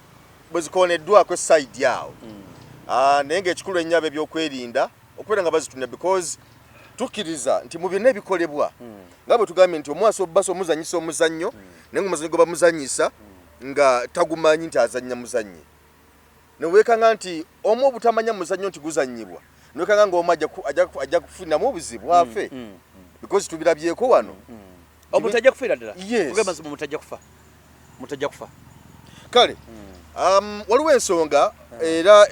[SPEAKER 2] bwe zikooneddwako e side awo. Naye ng'ekikulu ennyo, ab'ebyokwerinda okubeera nga bazitunira, because tukkiriza nti mu byonna ebikolebwa, nga bwe tugambye nti omwasa obubasa omuzanyisa omuzannyo, naye nga omuzannyo gwe bamuzanyisa nga tagumanyi nti azannya muzannyi, neweekanga nti omu obutamanya muzannyo nti guzannyibwa, newekanga nga omu ajja kufuniramu obuzibu afe, because tubirabyeko wano.
[SPEAKER 1] Omuntu ajja kufiira ddala.
[SPEAKER 2] Yes.
[SPEAKER 1] Tugamba mazima, omuntu ajja kufa, omuntu ajja kufa.
[SPEAKER 2] Kale waliwo ensonga era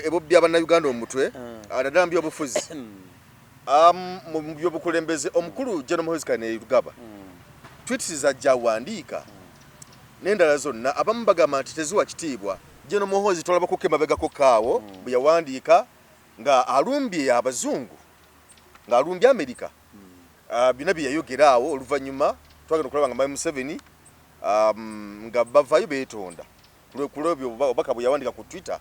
[SPEAKER 2] ebobbya bannayuganda omutwe, naddala mu byobufuzi, mu byobukulembeze. Omukulu General Muhoozi Kainerugaba, tweets zajja awandiika n'endala zonna, abamu bagamba nti teziwa kitiibwa General Muhoozi. Twalabako emabegako kaawo bwe yawandiika nga alumbye abazungu, ng'alumbye Amerika. Byonna bye yayogera awo, oluvannyuma twagenda okulaba nga Mwami Museveni nga bavaayo beetonda kulwebyo obubaka bwe yawandika ku Twitter.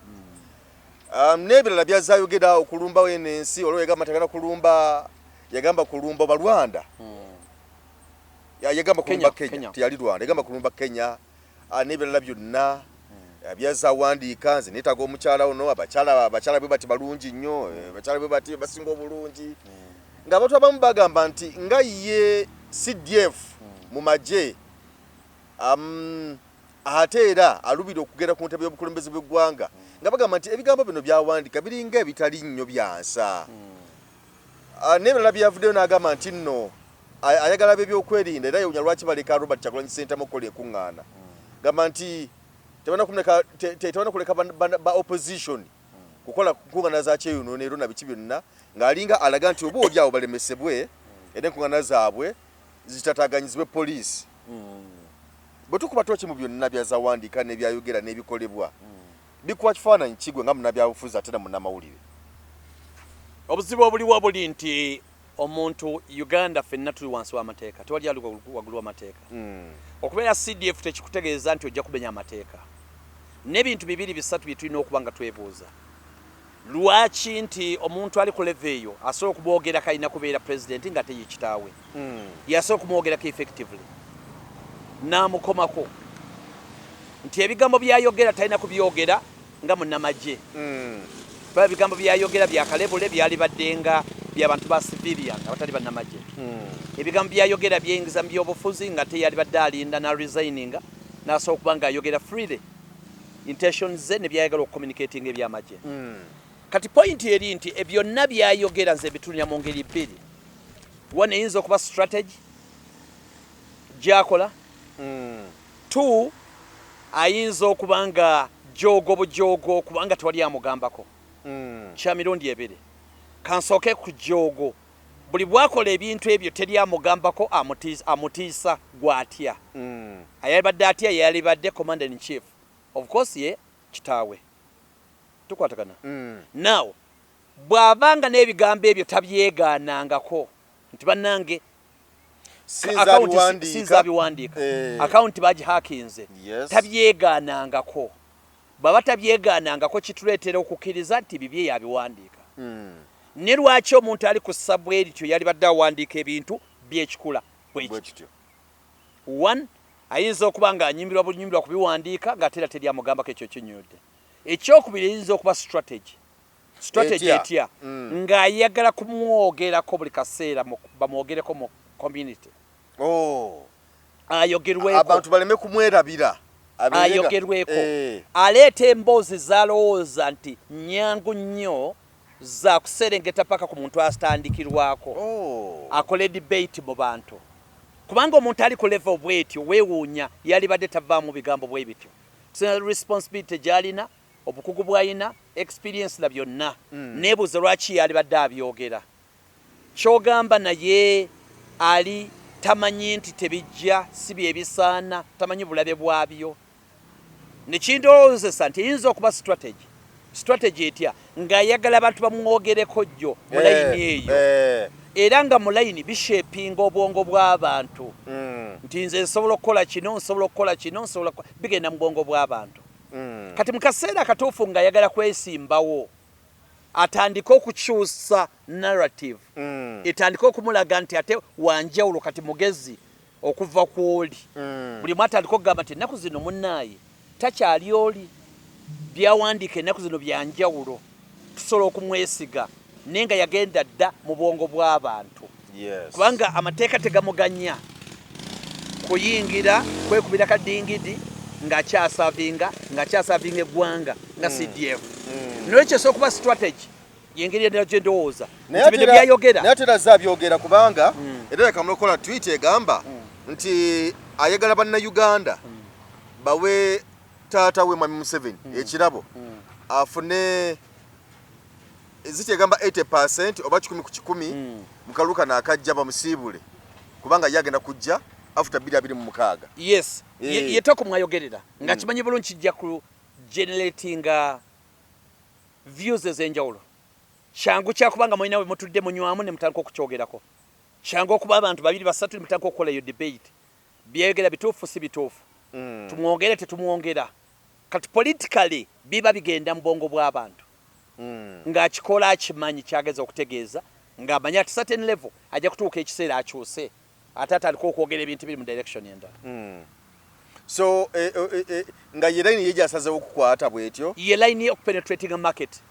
[SPEAKER 2] N'ebirala byazayogera okulumba eno ensi, olwo yagamba tagana kulumba, yagamba kulumba Balwanda. Yagamba kulumba
[SPEAKER 1] Kenya,
[SPEAKER 2] Kenya,
[SPEAKER 1] Kenya.
[SPEAKER 2] Teyali Rwanda, yagamba kulumba Kenya. N'ebirala byonna byazawandiika, nze neetaaga omukyala ono, abakyala bwe bati balungi nnyo, abakyala bwe bati basinga obulungi, ng'abantu abamu bagamba nti nga ye CDF mu magye, ate era alubira okugenda ku ntebe y'obukulembeze bw'eggwanga, nga bagamba nti ebigambo bino byawandika biringa ebitali nnyo byansa. N'ebirala byavuddeyo n'agamba nti nno ayagala b'ebyokwerinda, era yewunya lwaki baleka Robert Kyagulanyi Ssentamu okukola ekuŋŋaana, gamba nti tebalina kuleka ba opposition kukola kuŋŋaana za kyeyononero na biki byonna, ng'alinga alaga nti oba oli awo balemesebwe era enkuŋŋaana zaabwe zitataganyizibwe poliisi. Bwe tukuba toki mu byonna byazawandiika n'ebyayogera n'ebikolebwa, bikuwa kifaananyi kigwe nga munnabyabufuzi ate na munnamawulire?
[SPEAKER 1] Obuzibu obuliwo buli nti omuntu, Uganda ffenna tuli wansi w'amateeka, tewali ali waggulu w'amateeka. Okubeera CDF tekikutegeeza nti ojja kumenya amateeka. N'ebintu bibiri bisatu bye tulina okuba nga twebuuza: lwaki nti omuntu ali ku level eyo asobola okumwogerako alina kubeera pulezidenti nga ate ye kitaawe yasobola okumwogerako effectively n'amukomako, nti ebigambo byayogera talina kubyogera nga munnamagye, kuba ebigambo byayogera byakalebule, byalibadde nga byabantu ba civilian abatali bannamagye. Ebigambo byayogera byeyingiza mu byobufuzi, nga teyalibadde alinda na resigninga n'asobola okuba nga ayogera freely intentions ze ne byayagala okucommunicatinga ebyamagye. Kati point eri nti byonna byayogera nze bitunulira mu ngeri bbiri. One, eyinza okuba strategy gyakola. Two, ayinza okuba nga jogo bujogo, kubanga tewali amugambako. Kya mirundi ebiri. Kansooke ku jogo. Buli bwakola ebintu ebyo teri amugambako, amutiisa gwatya. Ayalibadde atya yalibadde commander in chief, of course ye kitaawe. Tukwatagana? Now bw'abanga n'ebigambo ebyo tabyegaanangako nti bannange
[SPEAKER 2] Sinza
[SPEAKER 1] account
[SPEAKER 2] abiwandiika.
[SPEAKER 1] Sinza abiwandiika. Account bagihakinze. Tabyegaanangako. Bw'aba tabyegaanangako, kituleetera okukkiriza nti bibye yabiwandiika. Ne lwaki omuntu ali ku sabwerityo yalibadde awandiika ebintu byekikula bwekityo?
[SPEAKER 2] Bwe kityo.
[SPEAKER 1] One, ayinza okuba nga anyimbirwa bunyimbirwa kubiwandiika ng'ate era teri amugambako ekyo kinywedde. Ekyokubiri, eyinza okuba strategy.
[SPEAKER 2] Etya?
[SPEAKER 1] Etya? Ng'ayagala kumwogerako buli kaseera, bamwogereko mu community.
[SPEAKER 2] Oh.
[SPEAKER 1] Ayogerweko.
[SPEAKER 2] Abantu baleme kumwerabira.
[SPEAKER 1] Ayogerweko. Aleeta emboozi zalowooza nti nyangu nnyo za kuserengeta paka ku muntu atandikirwako. Akole debate mu bantu, kubanga omuntu ali ku level bwetyo weewuunya yalibadde tavaamu bigambo bwe bityo. Kusinga responsibility gy'alina, obukugu bw'alina, experience na byonna. Neebuuza lwaki yalibadde abyogera. Kyogamba naye ali tamanyi nti tebijja si byebisaana, tamanyi bulabe bwabyo. Nekindowoozesa nti eyinza okuba strategy. Strategy etya? Ng'ayagala abantu bamwogereko jjo mu layini eyo. Era nga mu layini bishapinga obwongo bw'abantu nti nze nsobola okukola kino, nsobola okukola kino, nsobola bigenda mu bwongo bw'abantu. Kati mu kaseera akatuufu ng'ayagala kwesimbawo, atandike okukyusa narrative, etandike okumulaga nti ate wanjawulo, kati mugezi okuva ku oli. Buli omu atandika okugamba nti ennaku zino munnaaye takyali oli, byawandiika ennaku zino byanjawulo, tusobola okumwesiga, naye nga yagenda dda mu bwongo bw'abantu. Kubanga amateeka tegamuganya kuyingira kwekubira kadingidi ng'akyaservinga eggwanga nga CDF. Nolwekyo esobola okuba strategy, yengeri endala gye ndowooza
[SPEAKER 2] Naye
[SPEAKER 1] nti bino byayogera.
[SPEAKER 2] Naye ate era azze abyogera, kubanga era yakamala okukola tweet egamba nti ayagala Bannayuganda bawe taata we Mwami Museveni ekirabo, afune zikyegamba 80% oba 100% mu kalulu kano akajja, bamusiibule, kubanga ye agenda kujja after 2026.
[SPEAKER 1] Yes. Ye tokumwayogerera nga kimanyi bulungi kijja ku generatinga views ez'enjawulo. Kyangu kyakubanga mulina we mutudde munywamu ne mutandika okukyogerako. Kyangu okuba abantu babiri basatu ne mutandika okukola eyo debate, byayogera bituufu si bituufu, tumwongere tetumwongera. Kati politically biba bigenda mu bwongo bw'abantu. Ng'akikola akimanyi kyageza okutegeeza, ng'amanyi at certain level ajja kutuuka ekiseera akyuse, ate atandika okwogera ebintu biri mu direction endala.
[SPEAKER 2] So nga ye line ye gyasazeewo okukwata bwetyo.
[SPEAKER 1] Ye line okupenetrating market,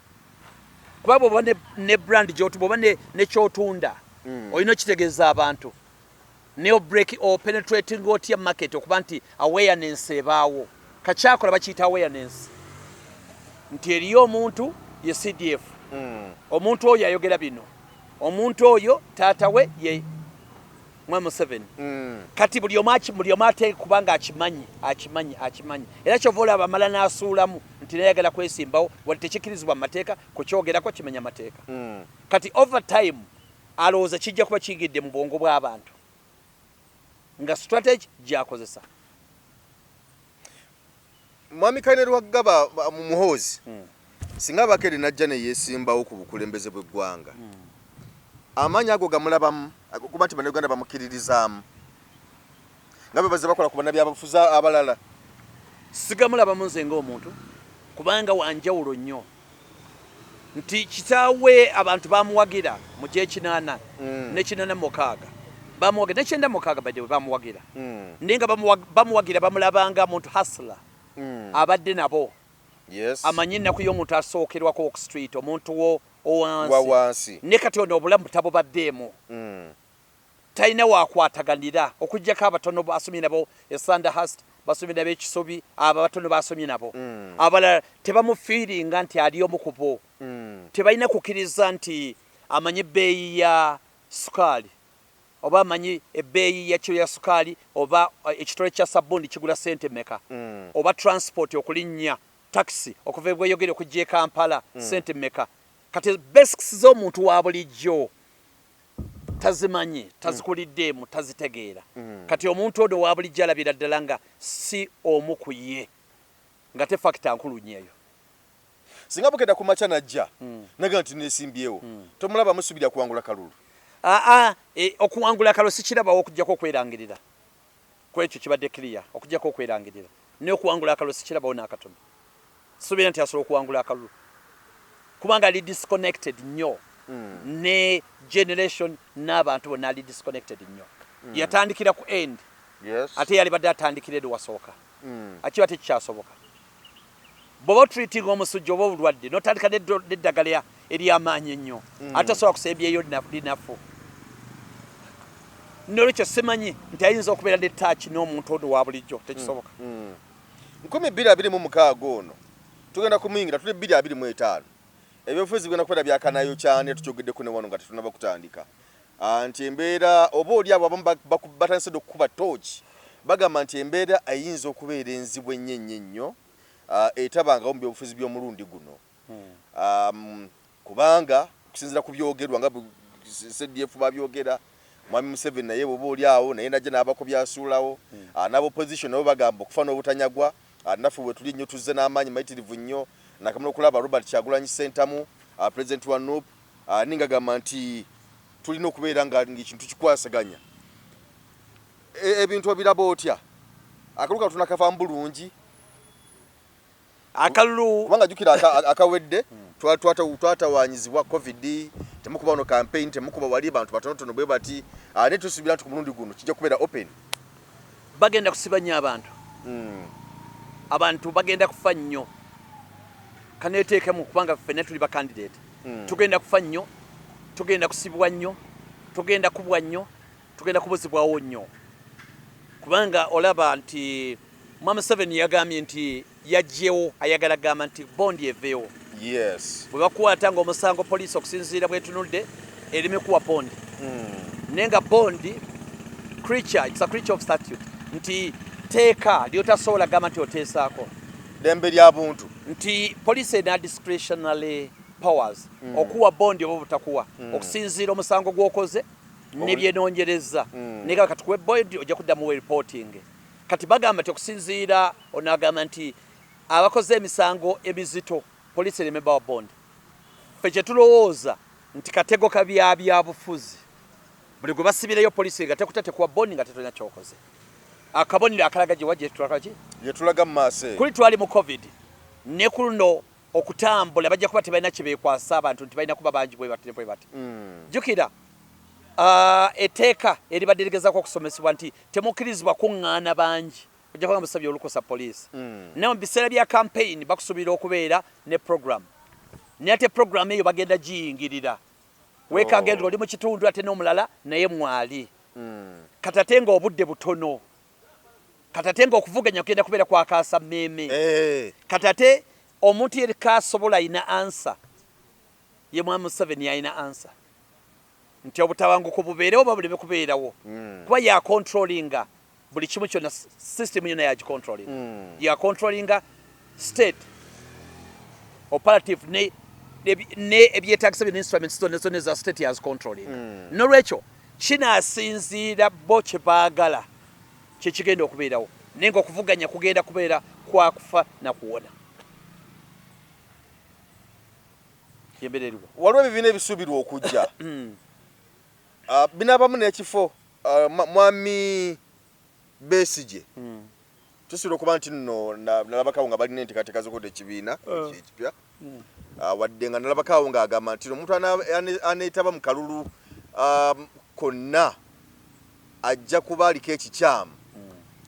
[SPEAKER 1] kuba bw'oba ne brand gy'otu, bw'oba ne kyotunda, olina okitegeeza abantu. Ne break or penetrating otya market okuba nti awareness ebaawo? Kakyakola bakiyita awareness nti eriyo omuntu ye CDF, omuntu oyo ayogera bino, omuntu oyo taata we ye mwa Museveni. Kati buli omu ate kubanga akimanyi, akimanyi, akimanyi. Era kyova olaba amala n'asuulamu nti nayagala kwesimbawo, wadde tekikkirizibwa mu mateeka kukyogerako, kimenya amateeka. Kati over time alowooza kijja kuba kiyigidde mu bwongo bw'abantu nga strategy gy'akozesa.
[SPEAKER 2] Mwami Kainerugaba mu Muhoozi, singa Abakere najja ne yeesimbawo ku bukulembeze bw'eggwanga, amaanyi ago gamulabamu kuba nti Bannayuganda bamukkiririzaamu nga bwe bazze bakola ku bannabyabufuzi abalala?
[SPEAKER 1] Sigamulabamu nze ng'omuntu, kubanga wanjawulo nnyo nti kitaawe abantu bamuwagira mu gyekinaana ne 86 bamuwagira, ne 96 badde bamuwagira, naye nga bamuwagira bamulabanga muntu hustler abadde nabo, amanyi ennaku y'omuntu asookerwako ku street, omuntu wo
[SPEAKER 2] wa
[SPEAKER 1] owansi.
[SPEAKER 2] Wansi.
[SPEAKER 1] Ne kati ono obulamu tabubaddeemu. Talina wakwataganira okugjako abatono basomye nabo e Sandhurst, basomye nabo ekisubi, abo abatono basomye nabo. Abalala tebamufiiringa nti ali omu ku bo. Tebalina kukkiriza nti amanyi ebbeeyi ya sukaali oba amanyi ebbeeyi ya kiro ya sukaali oba ekitole kya sabbuuni kigula sente meka, oba transport okulinnya taxi okuva ebweyogere okujja e Kampala sente meka. Kati basics z'omuntu wa bulijjo tazimanyi, tazikuliddeemu, tazitegeera. Kati omuntu ono wa bulijjo alabira ddala nga si omu ku ye, nga te factor nkulu nnyo eyo.
[SPEAKER 2] Singa bukeda ku makya najja naga nti nesimbyewo, tomulaba musubirya kuwangula kalulu?
[SPEAKER 1] Aa, okuwangula kalulu sikirabawo, okugjako okwerangirira. Kwekyo kibadde clear, okugjako okwerangirira, naye okuwangula akalulu sikirabawo n'akatono. Suubira nti asobola okuwangula akalulu kubanga ali disconnected nnyo. Ne generation n'abantu bonna ali disconnected nnyo. Yatandikira ku end. Ate yalibadde atandikira eri wasooka. Akiba tekikyasoboka. Bw'oba otreatinga omusujja oba obulwadde n'otandika n'eddagala ery'amaanyi ennyo, ate osobola kusembyeyo linafu. Nolwekyo simanyi nti ayinza okubeera ne touch n'omuntu ono wa bulijjo, tekisoboka.
[SPEAKER 2] 2026 ono tugenda kumuyingira, tuli 2025. Ebyobufuzi bigenda kubeera byakanayo kyane, tukyogeddeko ne wano nga tetunaba kutandika. Nti embeera oba oli abo abamu batandise dda okukuba tooki, bagamba nti embeera eyinza okubeera enzibu ennyo ennyo ennyo, etabangawo mu byobufuzi by'omulundi guno. Kubanga okusinziira ku byogerwa nga CDF babyogera, Mwami Museveni naye bw'oba oli awo naye najja n'abako byasuulawo. N'aba opposition nabo bagamba okufa n'obutanyagwa. Naffe bwe tuli nnyo tuzze n'amaanyi mayitirivu nnyo. Nakamala okulaba Robert Kyagulanyi Ssentamu, president wa NUP, ninga agamba nti tulina okubeera nga ekintu kikwasaganya. Ebintu obiraba otya? Akalulu kano tunakavaamu bulungi?
[SPEAKER 1] Akalulu
[SPEAKER 2] kubanga jjukira akawedde twatawanyizibwa COVID, temukuba wano campaign, temukuba wali, bantu batonotono bwe bati. Naye tusuubira nti ku mulundi guno kijja kubeera open.
[SPEAKER 1] Bagenda kusiba nnyo abantu. Abantu bagenda kufa nnyo. Kaneeteekemu kubanga ffenna tuli ba candidate. Tugenda kufa nnyo, tugenda kusibwa nnyo, tugenda kubwa nnyo, tugenda kubuzibwawo nnyo. Kubanga olaba nti Mwami Museveni yagambye nti yaggyewo, ayagala gamba nti bondi eveewo. Bwe bakwata ng'omusango poliisi okusinziira bwetunudde ereme kuwa bondi. Naye nga bondi creature, it's a creature of statute, nti teeka lyotasobola gamba nti oteesaako.
[SPEAKER 2] Ddembe lya buntu.
[SPEAKER 1] Nti poliisi erina discretionary powers okuwa bondi oba obutakuwa okusinziira omusango gw'okoze n'ebyenoonyereza. Naye kati tukuwe bondi ojja kuddamu we reporting. Kati bagamba nti okusinziira ono agamba nti abakoze emisango emizito poliisi ereme bawa bondi. Ffe kye tulowooza nti katego ka bya byabufuzi. Buli gwe basibireyo poliisi nga tekuta tekuwa bondi nga tetolina ky'okoze. Akabonero akalaga gye wajja tulaga ki?
[SPEAKER 2] Gye tulaga mu maaso eyo.
[SPEAKER 1] Kuli twali mu COVID ne ku luno okutambula bajja kuba tebalina kye beekwasa abantu nti balina kuba bangi bwe bati ne bwe bati. Jjukira etteeka eribadde ligezaako okusomesebwa nti temukkirizibwa kuŋŋaana bangi ojja kuba musabye olukusa poliisi. Naye mu biseera bya campaign bakusuubira okubeera ne program. Naye ate program eyo bagenda giyingirira. Weekanga oli mu kitundu ate n'omulala naye mwali. Kati ate ng'obudde butono. Kati ate ng'okuvuganya kugenda kubeera kwakaasa mmeeme. Kati ate omuntu yereka asobola alina answer, ye Mwami Museveni alina answer nti obutabanguko bubeerewo oba buleme kubeerawo. Kuba yacontrollinga buli kimu kyonna, system yonna yagicontrollinga. Yacontrollinga state operative ne ebyetaagisa byonna, instruments zonna zonna eza state yazicontrollinga. Nolwekyo kinaasinziira bo kye baagala kye kigenda okubeerawo, naye ng'okuvuganya kugenda kubeera kwa kufa na kuwona. Yembeera eriwo.
[SPEAKER 2] Waliwo ebibiina ebisuubirwa okujja. Binaabamu n'ekifo Mwami Besigye. Tusuubira okuba nti nno nalabakawo nga balina enteekateeka z'okukola ekibiina ekipya. Wadde nga nalabakawo ng'agamba nti omuntu aneetaba mu kalulu konna ajja kuba aliko ekikyamu,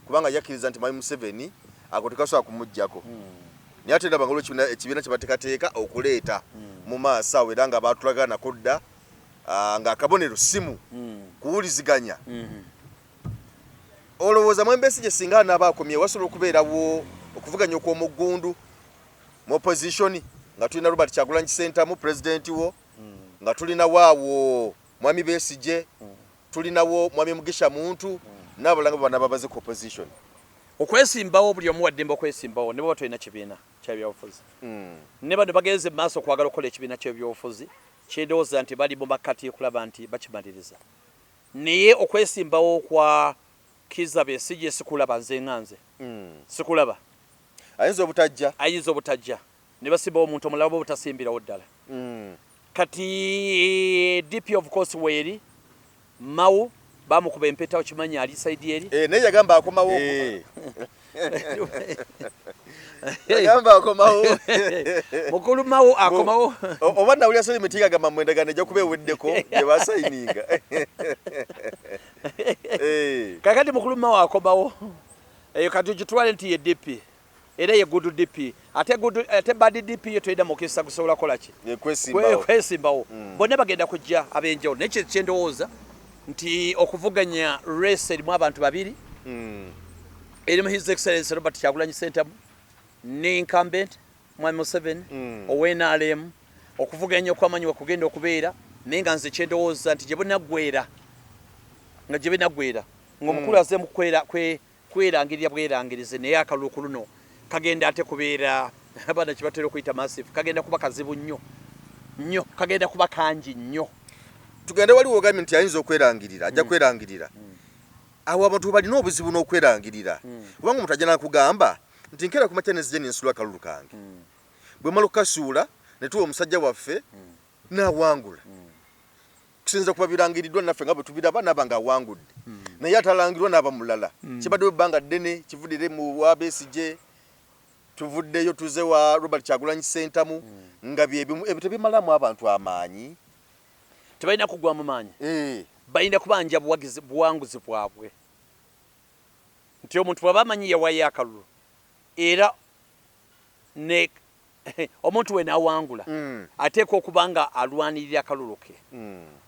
[SPEAKER 2] kubanga yakkiriza nti Mwami Museveni ako tekasobola kumuggyako. Naye ate ndaba nga waliwo ekibiina kye bateekateeka okuleeta mu maaso awo, era nga baatulaga nako dda ng'akabonero simu kuwuliziganya. Olowooza Mwami Besigye singa anaaba akomyewo wasobola okubeerawo okuvuganya okw'omuggundu mu opposition, nga tulina Robert Kyagulanyi Ssentamu pulezidenti wo, nga tulinawo awo Mwami Besigye, tulinawo Mwami Mugisha Muntu n'abalala nga bana babaze ku opposition?
[SPEAKER 1] Okwesimbawo buli omu waddembe okwesimbawo ne bw'oba tolina kibiina kya byabufuzi. Ne bano bagenze mu maaso okwagala okukola ekibiina ky'ebyobufuzi, kye ndowooza nti bali mu makkati okulaba nti bakimaliriza. Naye okwesimbawo kwa Kizza Besigye sikulaba nze nga nze. Sikulaba.
[SPEAKER 2] Ayinza obutajja.
[SPEAKER 1] Ayinza obutajja. Ne basimbawo omuntu omulala oba obutasimbirawo ddala. Kati DP of course weeri, Mao bamukuba empeta okimanyi ali side eri.
[SPEAKER 2] Naye yagamba akomawo. Agamba akomawo.
[SPEAKER 1] Mukulu Mao akomawo.
[SPEAKER 2] Oba nawulira Solly Miti agamba mbu endagaano ejja kuba eweddeko gye basayininga. Eh.
[SPEAKER 1] Kakati mukulu Mao akomawo. Eyo kati ogitwale nti ye DP. Era ye good DP. Ate good, ate bad DP yo tolina mukisa gusobola kukola ki?
[SPEAKER 2] Kwesimbawo.
[SPEAKER 1] Kwesimbawo. Bonna bagenda kujja ab'enjawulo. Naye kye ndowooza nti okuvuganya race erimu abantu babiri. Erimu His Excellency Robert Kyagulanyi Ssentamu ne incumbent Mwami Museveni owa NRM. Okuvuganya okw'amaanyi we kugenda okubeera, naye nga nze kye ndowooza nti gye bunaggweera, nga gye binaggweera ng'omukulu azze mu kwerangirira bwerangirize, naye akalulu ku luno kagenda ate kubeera abaana kye batera okuyita massive, kagenda kuba kazibu nnyo nnyo, kagenda kuba kangi nnyo.
[SPEAKER 2] Tugende waliwo ogambye nti ayinza okwerangirira, ajja kwerangirira. Awo abantu balina obuzibu n'okwerangirira, kubanga omuntu ajja n'akugamba nti nkeera ku makya nenzija nensula akalulu kange, bwe mmala okukasuula ne tuwa omusajja waffe n'awangula. Kusinziira kuba birangiriddwa naffe nga bwe tubiraba n'aba ng'awangudde, naye atalangirwa n'aba mulala. Kibaddewo ebbanga ddene, kivudde mu wa Besigye, tuvuddeyo tuze wa Robert Kyagulanyi Ssentamu, nga bye bimu ebyo tebimalamu abantu amaanyi.
[SPEAKER 1] Tebalina kuggwamu maanyi, balina kubanja buwanguzi bwabwe, nti omuntu bw'aba amanyi yawayo akalulu era ne omuntu we n'awangula, ateekwa okuba nga alwanirira akalulu ke.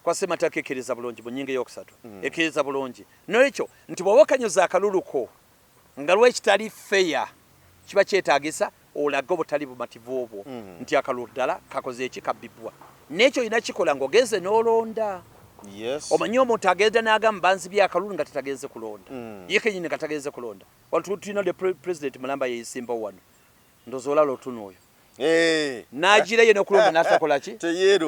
[SPEAKER 1] Kwa Ssemateeka ekkiriza bulungi mu nnyingo ey'okusatu, ekkiriza bulungi n'olwekyo nti bw'oba okanyoza akalulu ko nga lwekitali fair, kiba kyetaagisa olage obutali bumativu obwo nti akalulu ddala kakoze eki, kabbibwa. N'ekyo olina kikola ng'ogenze n'olonda. Omanyi omuntu agenda n'agamba banzibye akalulu nga tetagenze kulonda, ye kenyini nga tagenze kulonda. Wano tulina the president mulamba yeyisimbawo wano, ndowooza olala otuna oyo n'agira ye n'okulonda n'atakola ki, naye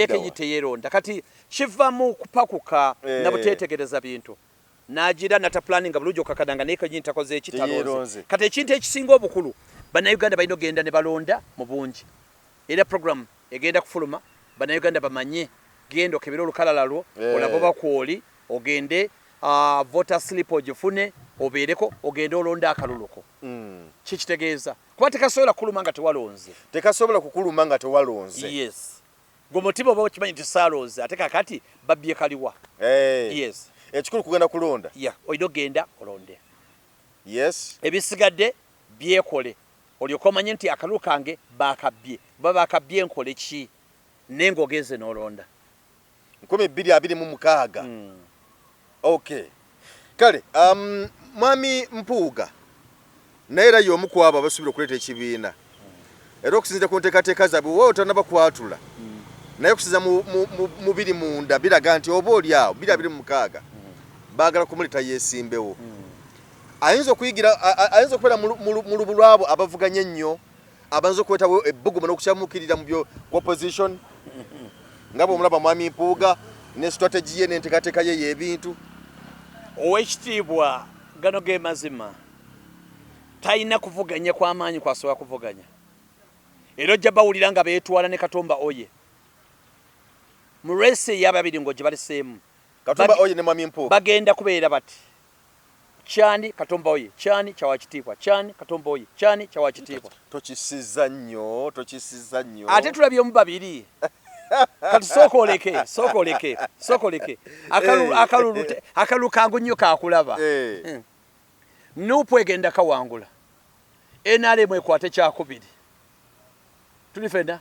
[SPEAKER 1] kenyini teyeeronda. Kati kiva mu kupakuka na buteetegereza bintu, n'agira nataplaninga bulungi okakana nga naye kenyini takoze eki, talonze. Kati ekintu ekisinga obukulu, Bannayuganda balina okugenda ne balonda mu bungi, era program egenda kufuluma Bannayuganda bamanye, genda okebere olukalala lwo, olabe oba kwoli, ogende voter slip ogifune, obeereko, ogende olonde akalulu ko. Kikitegeeza kuba tekasobola kukuluma nga tewalonze.
[SPEAKER 2] Tekasobola kukuluma nga tewalonze.
[SPEAKER 1] Yes, gwe mutima oba okimanyi nti saalonze, ate kakati babbye kaliwa. Yes.
[SPEAKER 2] Ekikulu kugenda kulonda.
[SPEAKER 1] Yeah, olina okugenda olonde. Ebisigadde byekole, olyoke omanye nti akalulu kange bakabbye, oba bakabbye nkole ki, naye ng'ogenze n'olonda.
[SPEAKER 2] 2026. Okay, kale Mwami Mpuuga naye era y'omu ku abo abasuubira okuleeta ekibiina, era okusinziira ku nteekateeka zaabwe, wowe otanaba kwatula, naye okusinziira mu biri munda biraga nti oba oli awo 2026 baagala kumuleeta yeesimbewo. Ayinza okuyigira, ayinza okubeera mu lubu lwabo abavuganya ennyo, abayinza okuleetawo ebbugumu n'okukyamuukirira mu byo opposition, nga bw'omulaba Mwami Mpuuga ne strategy ye n'enteekateeka ye y'ebintu.
[SPEAKER 1] Owekitiibwa, gano ge mazima, talina kuvuganya kw'amaanyi kwasobola kuvuganya, era ojja bawulira nga beetwala ne Katumba Oye mu race ey'ababiri ng'ogye baleseemu.
[SPEAKER 2] Katumba Oye ne Mwami Mpuuga
[SPEAKER 1] bagenda kubeera bati kyani Katumba Oye, kyani kyawakitiibwa, kyani Katumba Oye, kyani kyawakitiibwa.
[SPEAKER 2] Tokisiza nnyo, tokisiza nnyo.
[SPEAKER 1] Ate tulabyemu babiri. Kati sooka oleke, sooka oleke, sooka oleke. Akalulu kangu nnyo kakulaba. NUP egenda kawangula, NRM ekwate kyakubiri, tuli fenna.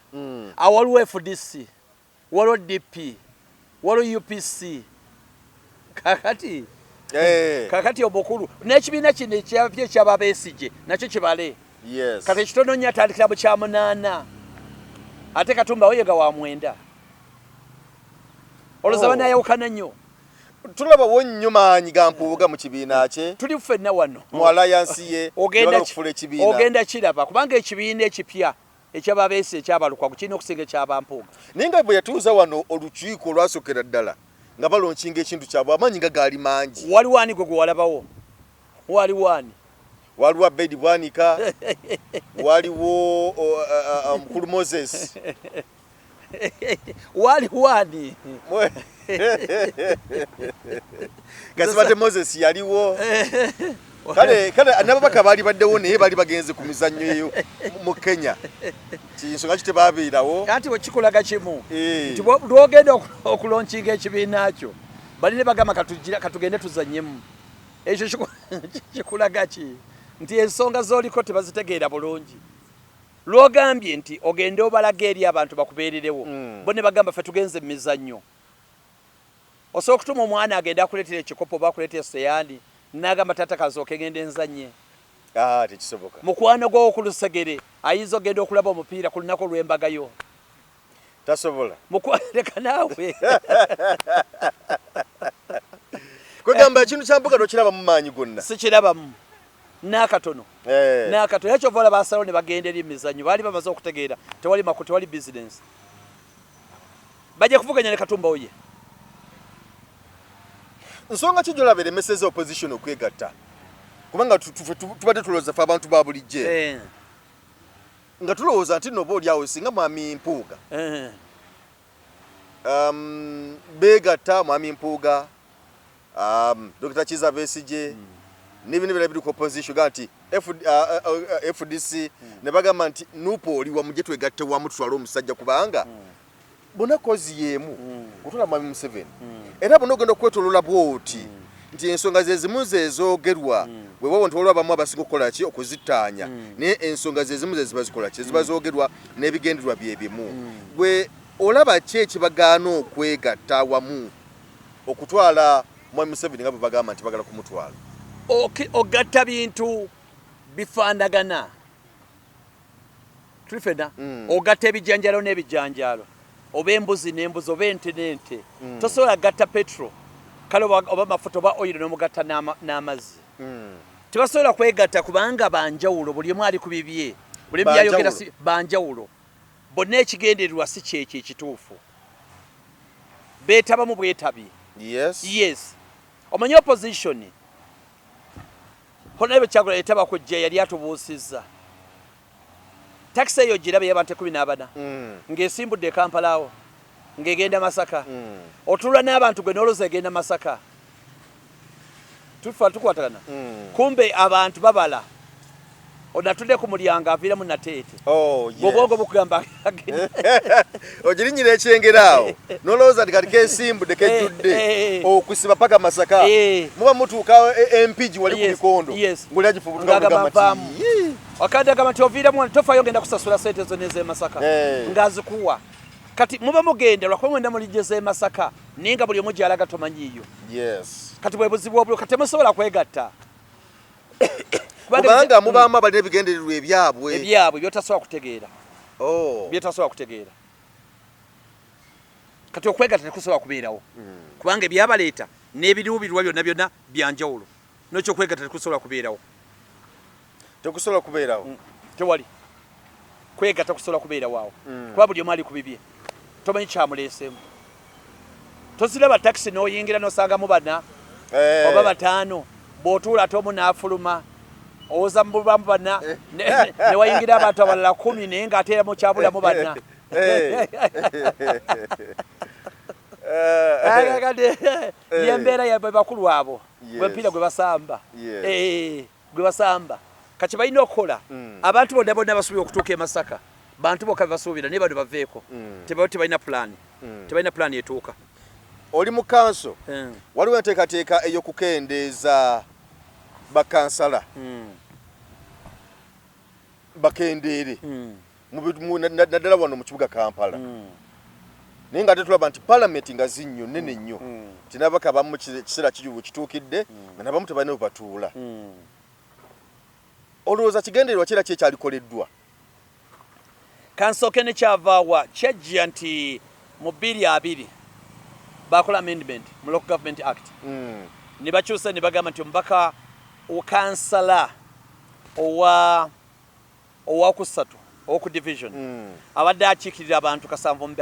[SPEAKER 1] Awo waliwo FDC, waliwo DP, waliwo UPC. Kakati kakati omukulu n'ekibiina kino ekyapya eky'Ababesigye nakyo kibale. Kati ekitono nnyo atandikira mu kyamunaana, ate Katumba we nga wa 9. Olowooza banayawukana nnyo?
[SPEAKER 2] Tulabawo nnyo maanyi ga Mpuuga mu kibiina kye.
[SPEAKER 1] Tuli ffenna wano
[SPEAKER 2] mu alliance ye, okufuula ekibiina.
[SPEAKER 1] Ogenda kiraba, kubanga ekibiina ekipya ekyababeesi ekyabalukwago kirina okusinga ekyabampuuga.
[SPEAKER 2] Naye nga bwe yatuuza wano olukiiko olwasookera ddala nga balonkinga ekintu kyabwe, amaanyi nga gaali mangi.
[SPEAKER 1] Waliwo ani gwe walabawo? Waliwo ani?
[SPEAKER 2] Waliwo Abedi Bwanika, waliwo omukulu Moses.
[SPEAKER 1] Waliwo ani?
[SPEAKER 2] Kasibante Moses yaliwo. Kale kale n'ababaka baali baddewo, naye baali bagenze ku mizannyo eyo mu Kenya, kinsonga ki tebabeerawo?
[SPEAKER 1] Anti bwekikulaga kimu nti lwogenda okulaunchinga ekibiina kyo, balina bagamba katugende tuzannyemu. Ekyo kikulaga ki? Nti ensonga z'oliko tebazitegeera bulungi. Lwogambye nti ogende obalaga eri abantu bakubeererewo, bo ne bagamba ffe tugenze mu mizannyo. Osobola okutuma omwana agende akuleetera ekikopo oba akuleetera eseyaani, n'agamba, "Taata, kansooke ngende nzannye"?
[SPEAKER 2] Ah, tekisoboka.
[SPEAKER 1] Mukwano gwo ku lusegere ayinza okgenda okulaba omupiira ku lunaku olw'embagayo?
[SPEAKER 2] Tasobola.
[SPEAKER 1] Leka naawe.
[SPEAKER 2] Kwegamba ekintu kya mbuga tokiraba mu maanyi gonna?
[SPEAKER 1] Sikirabamu n'akatono. N'akatono. Era kyova olaba asalawo ne bagenda eri emizannyo. Baali bamaze okutegeera tewali maku, tewali bizinensi. Bajja kuvuganya ne Katumba oye.
[SPEAKER 2] Nsonga ki gyolaba eremeseza opposition okwegatta? Kubanga tubadde tulowooza fe abantu ba bulijjo nga tulowooza nti nno oba oli awo singa mwami Mpuuga beegatta, mwami Mpuuga, Dr Kiza Besigye n'ebintu ebirala biri ku opposition ga nti FDC, ne bagamba nti NUP oli wamu, gye twegatte wamu tutwale omusajja, kubanga bonna cause y'emu, kutwala mwami Museveni. Era bonna ogenda okwetolola bwoti nti ensonga ze zimu ze zoogerwa, weewaawo nti waliwo abamu abasinga okukola ki, okuzittaanya, naye ensonga ze zimu ze ziba zikola ki, ziba zoogerwa n'ebigendererwa bye bimu. Gwe olaba ki ekibagaana okwegatta awamu okutwala mwami Museveni nga bwe bagamba nti bagala kumutwala?
[SPEAKER 1] Ogatta bintu bifaanagana, tuli fenna. Ogatta ebijanjalo n'ebijanjalo, oba embuzi n'embuzi, oba ente n'ente. Tosobola gatta petrol kale oba mafuta oba oil n'omugatta n'amazzi. Tebasobola kwegatta kubanga banjawulo, buli omu ali ku bibye, buli omu byayogera si banjawulo. Bonna ekigendererwa si kyekyo ekituufu, beetabamu bwetabi. Yes, omanyi opposition, Honorable Kyagulanyi etaba kujja, yali atubuusizza takisi eyo giraba ey'abantu 14 ng'esimbudde e Kampala awo ng'egenda Masaka. Otuula n'abantu gwe n'olowooza egenda Masaka, tufa tukwatagana. Kumbe abantu babala onatudde ku mulyango aviiramu Nateete.
[SPEAKER 2] Oh, yes.
[SPEAKER 1] Bwobwongo bukugamba
[SPEAKER 2] Ogirinyira ekyengera awo nolowooza nti kati kesimbudde, kejjudde okusiba paka Masaka. Muba mutuuka Empigi wali ku Bikondo, ngoli agifubutuka.
[SPEAKER 1] Ng'agamba nvaamu. Wakati agamba nti oviiramu wano, tofayo, ngenda kusasula sente zonna ez'e Masaka, ng'azikuwa. Kati muba mugenda lwakuba mwenda mulijje z'e Masaka, naye nga buli omu gy'alaga tomanyiiyo. Kati bwe buzibu obulwo, kati temusobola kwegatta.
[SPEAKER 2] Kubanga mubaamu abalina ebigendererwa ebyabwe.
[SPEAKER 1] Ebyabwe byotasobola kutegeera. Byetasobola kutegeera. Kati okwegatta tekusobola kubeerawo kubanga ebyabaleeta n'ebiruubirwa byonna byonna byanjawulo, nokyo okwegatta tekusobola kubeerawo.
[SPEAKER 2] Tekusobola kubeerawo.
[SPEAKER 1] Tewali kwegatta kusobola kubeerawo awo, kuba buli omu ali ku bibye, tomanyi kyamuleeseemu. Toziraba takisi n'oyingira n'osangamu bana oba bataano, bw'otuula ate omu n'afuluma, owoza mubamu bana, ne wayingira abantu abalala 10, naye ng'ate era mukyabulamu bana. Kati yembeera yabwe bakulu abo, gwempiira gwe basamba. Gwe basamba. Kati balina okukola abantu bonna bonna basuubira okutuuka e Masaka, bantu bokka bebasuubira, naye bano baveeko. Tebalina pulaani, tebalina pulaani etuuka.
[SPEAKER 2] Oli mu kanso. Waliwo enteekateeka ey'okukendeeza bakansala, bakendeere naddala wano mu kibuga Kampala, naye nga ate tulaba nti palamenti nga zinnyo nene nnyo, nti n'ababaka abamu kiseera kiri we kituukidde nga nabamu tebalina we batuula. Olowooza kigendererwa ki era ki ekyalikoleddwa?
[SPEAKER 1] Kansooke ne kyavaawa. Kyajja nti mu 2020 bakola amendment mu Local Government Act, ne bakyusa ne bagamba nti omubaka, kansala owa owakusatu owoku division abadde akiikirira abantu kasanvu mu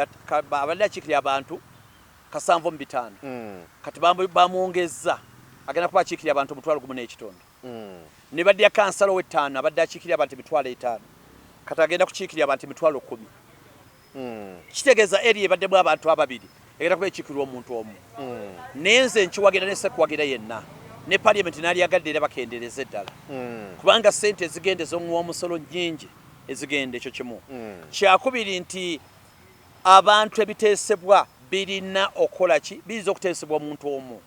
[SPEAKER 1] abadde akiikirira abantu 75, kati bamwongezza, agenda kuba akiikirira abantu 1,500. Ne baddya kansala ow'ettaano abadde akiikirira abantu 50,000, kati agenda kukiikirira abantu 10,000. Kitegeeza eri ebaddemu abantu ababiri egenda kuba ekiikirwa omuntu omu. Naye nze nkiwagira, ne sekuwagira yenna. Ne parliament nalyagadde era bakendereze ddala, kubanga sente ezigenda ez'omuwa omusolo nnyingi ezigenda. Ekyo kimu. Kyakubiri nti abantu ebiteesebwa birina okukola ki? Biyinza okuteesebwa omuntu omu.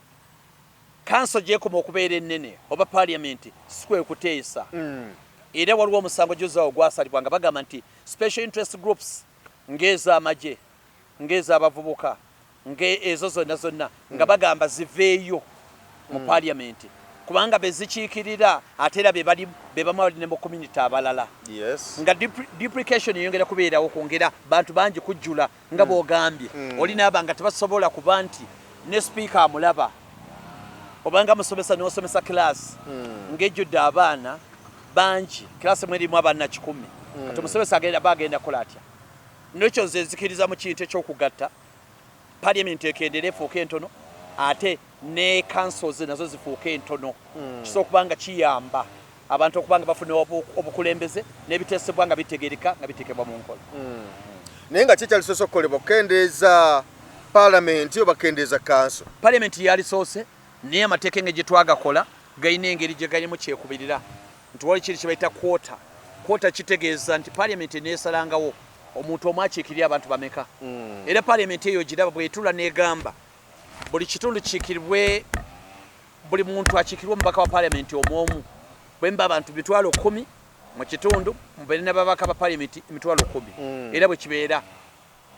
[SPEAKER 1] Kanso gyekoma okubeera ennene oba parliament si kwe kuteesa. Era waliwo omusango juzawo gwasalibwa nga bagamba nti special interest groups ng'ez'amagye, ng'ez'abavubuka, ng'ezo zonna zonna, nga bagamba ziveeyo mu parliament kubanga bezikiikirira, ate era be bali be bamu abali ne mu community abalala, nga duplication eyongera kubeerawo, kwongera bantu bangi kujjula nga bw'ogambye. Oli naaba nga tebasobola kuba nti ne sipiika amulaba, obanga musomesa n'osomesa class ng'ejjudde abaana bangi, class mwerimu abaana 100, kati omusomesa agenda aba agenda kukola atya? Nekyo nze nzikiriza mu kintu ekyokugatta parliament ekendere efuuke entono, ate ne councils nazo zifuuke entono. Kisobola okuba nga kiyamba abantu okuba nga bafuna obukulembeze n'ebiteesebwa nga bitegereka, nga biteekebwa mu nkola.
[SPEAKER 2] Naye nga kikyalisoose okukolebwa, kukendeeza paalamenti oba kukendeeza kanso?
[SPEAKER 1] Parliament yalisoose, naye amateeka engeri gye twagakola galina engeri gye galimu kyekubirira nti wali kiri kye bayita quota. Quota kitegeeza nti parliament eneesalangawo omuntu omu akiikirira abantu bameka. Era parliament eyo giraba bwetula n'egamba buli kitundu kiikiribwe, buli muntu akiikirwe omubaka wa parliament omu omu. Bwe mba abantu 100,000 mu kitundu, mubeere n'ababaka ba parliament 100,000. Era bwe kibeera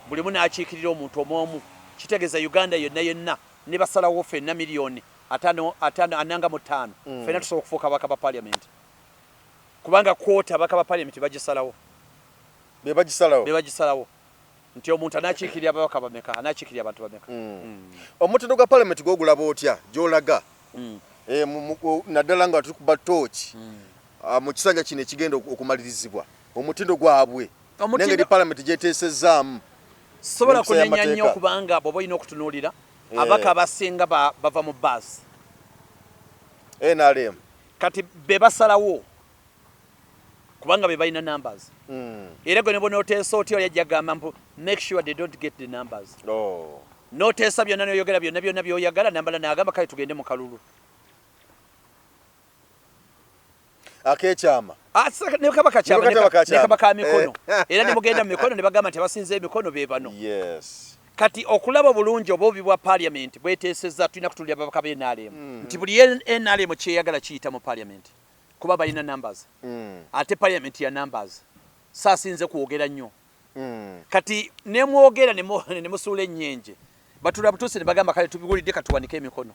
[SPEAKER 1] buli omu n'akiikirira omuntu omu omu, kitegeeza Uganda yonna yonna ne basalawo ffenna miliyoni 50, 45, ffenna tusobola okufuuka ababaka ba parliament, kubanga quota ababaka ba parliament bagisalawo.
[SPEAKER 2] Be bagisalawo.
[SPEAKER 1] Be bagisalawo nti omuntu anaakiikirira ababaka bameka, anaakiikirira abantu bameka.
[SPEAKER 2] Omutindo gwa paalamenti gwogulaba otya gy'olaga? Naddala nga tukuba tooki mu kisanja kino ekigenda okumalirizibwa, omutindo gwabwe n'engeri paalamenti gyeteesezzaamu.
[SPEAKER 1] Sobola
[SPEAKER 2] n'empisa
[SPEAKER 1] kunenya
[SPEAKER 2] y'amateeka.
[SPEAKER 1] nnyo, kubanga bw'oba olina okutunuulira ababaka abasinga bava mu baasi.
[SPEAKER 2] NRM.
[SPEAKER 1] Kati be basalawo kubanga be balina numbers. Era gwe ne bw'onooteesa otya, oli ajja kugamba mbu make sure they don't get the numbers. N'oteesa byonna, n'oyogera byonna byonna by'oyagala, nambala n'agamba kale tugende mu kalulu.
[SPEAKER 2] Akekyama.
[SPEAKER 1] Ah, ne kaba kakyama,
[SPEAKER 2] Ne kaba
[SPEAKER 1] ne kaba ka mikono.
[SPEAKER 2] Eh.
[SPEAKER 1] Era ne mugenda mu mikono ne bagamba nti abasinze emikono be bano. Kati okulaba obulungi oba obubi bwa parliament bweteesezza, tulina kutuulira ababaka ba NRM nti buli NRM kyeyagala kiyita mu parliament kuba balina numbers. Ate parliament ya numbers, saasinze kwogera nnyo. Kati nemwogera ne musuula ennyenje, batula butuusi ne bagamba kale tubiwulidde, katuwanike emikono.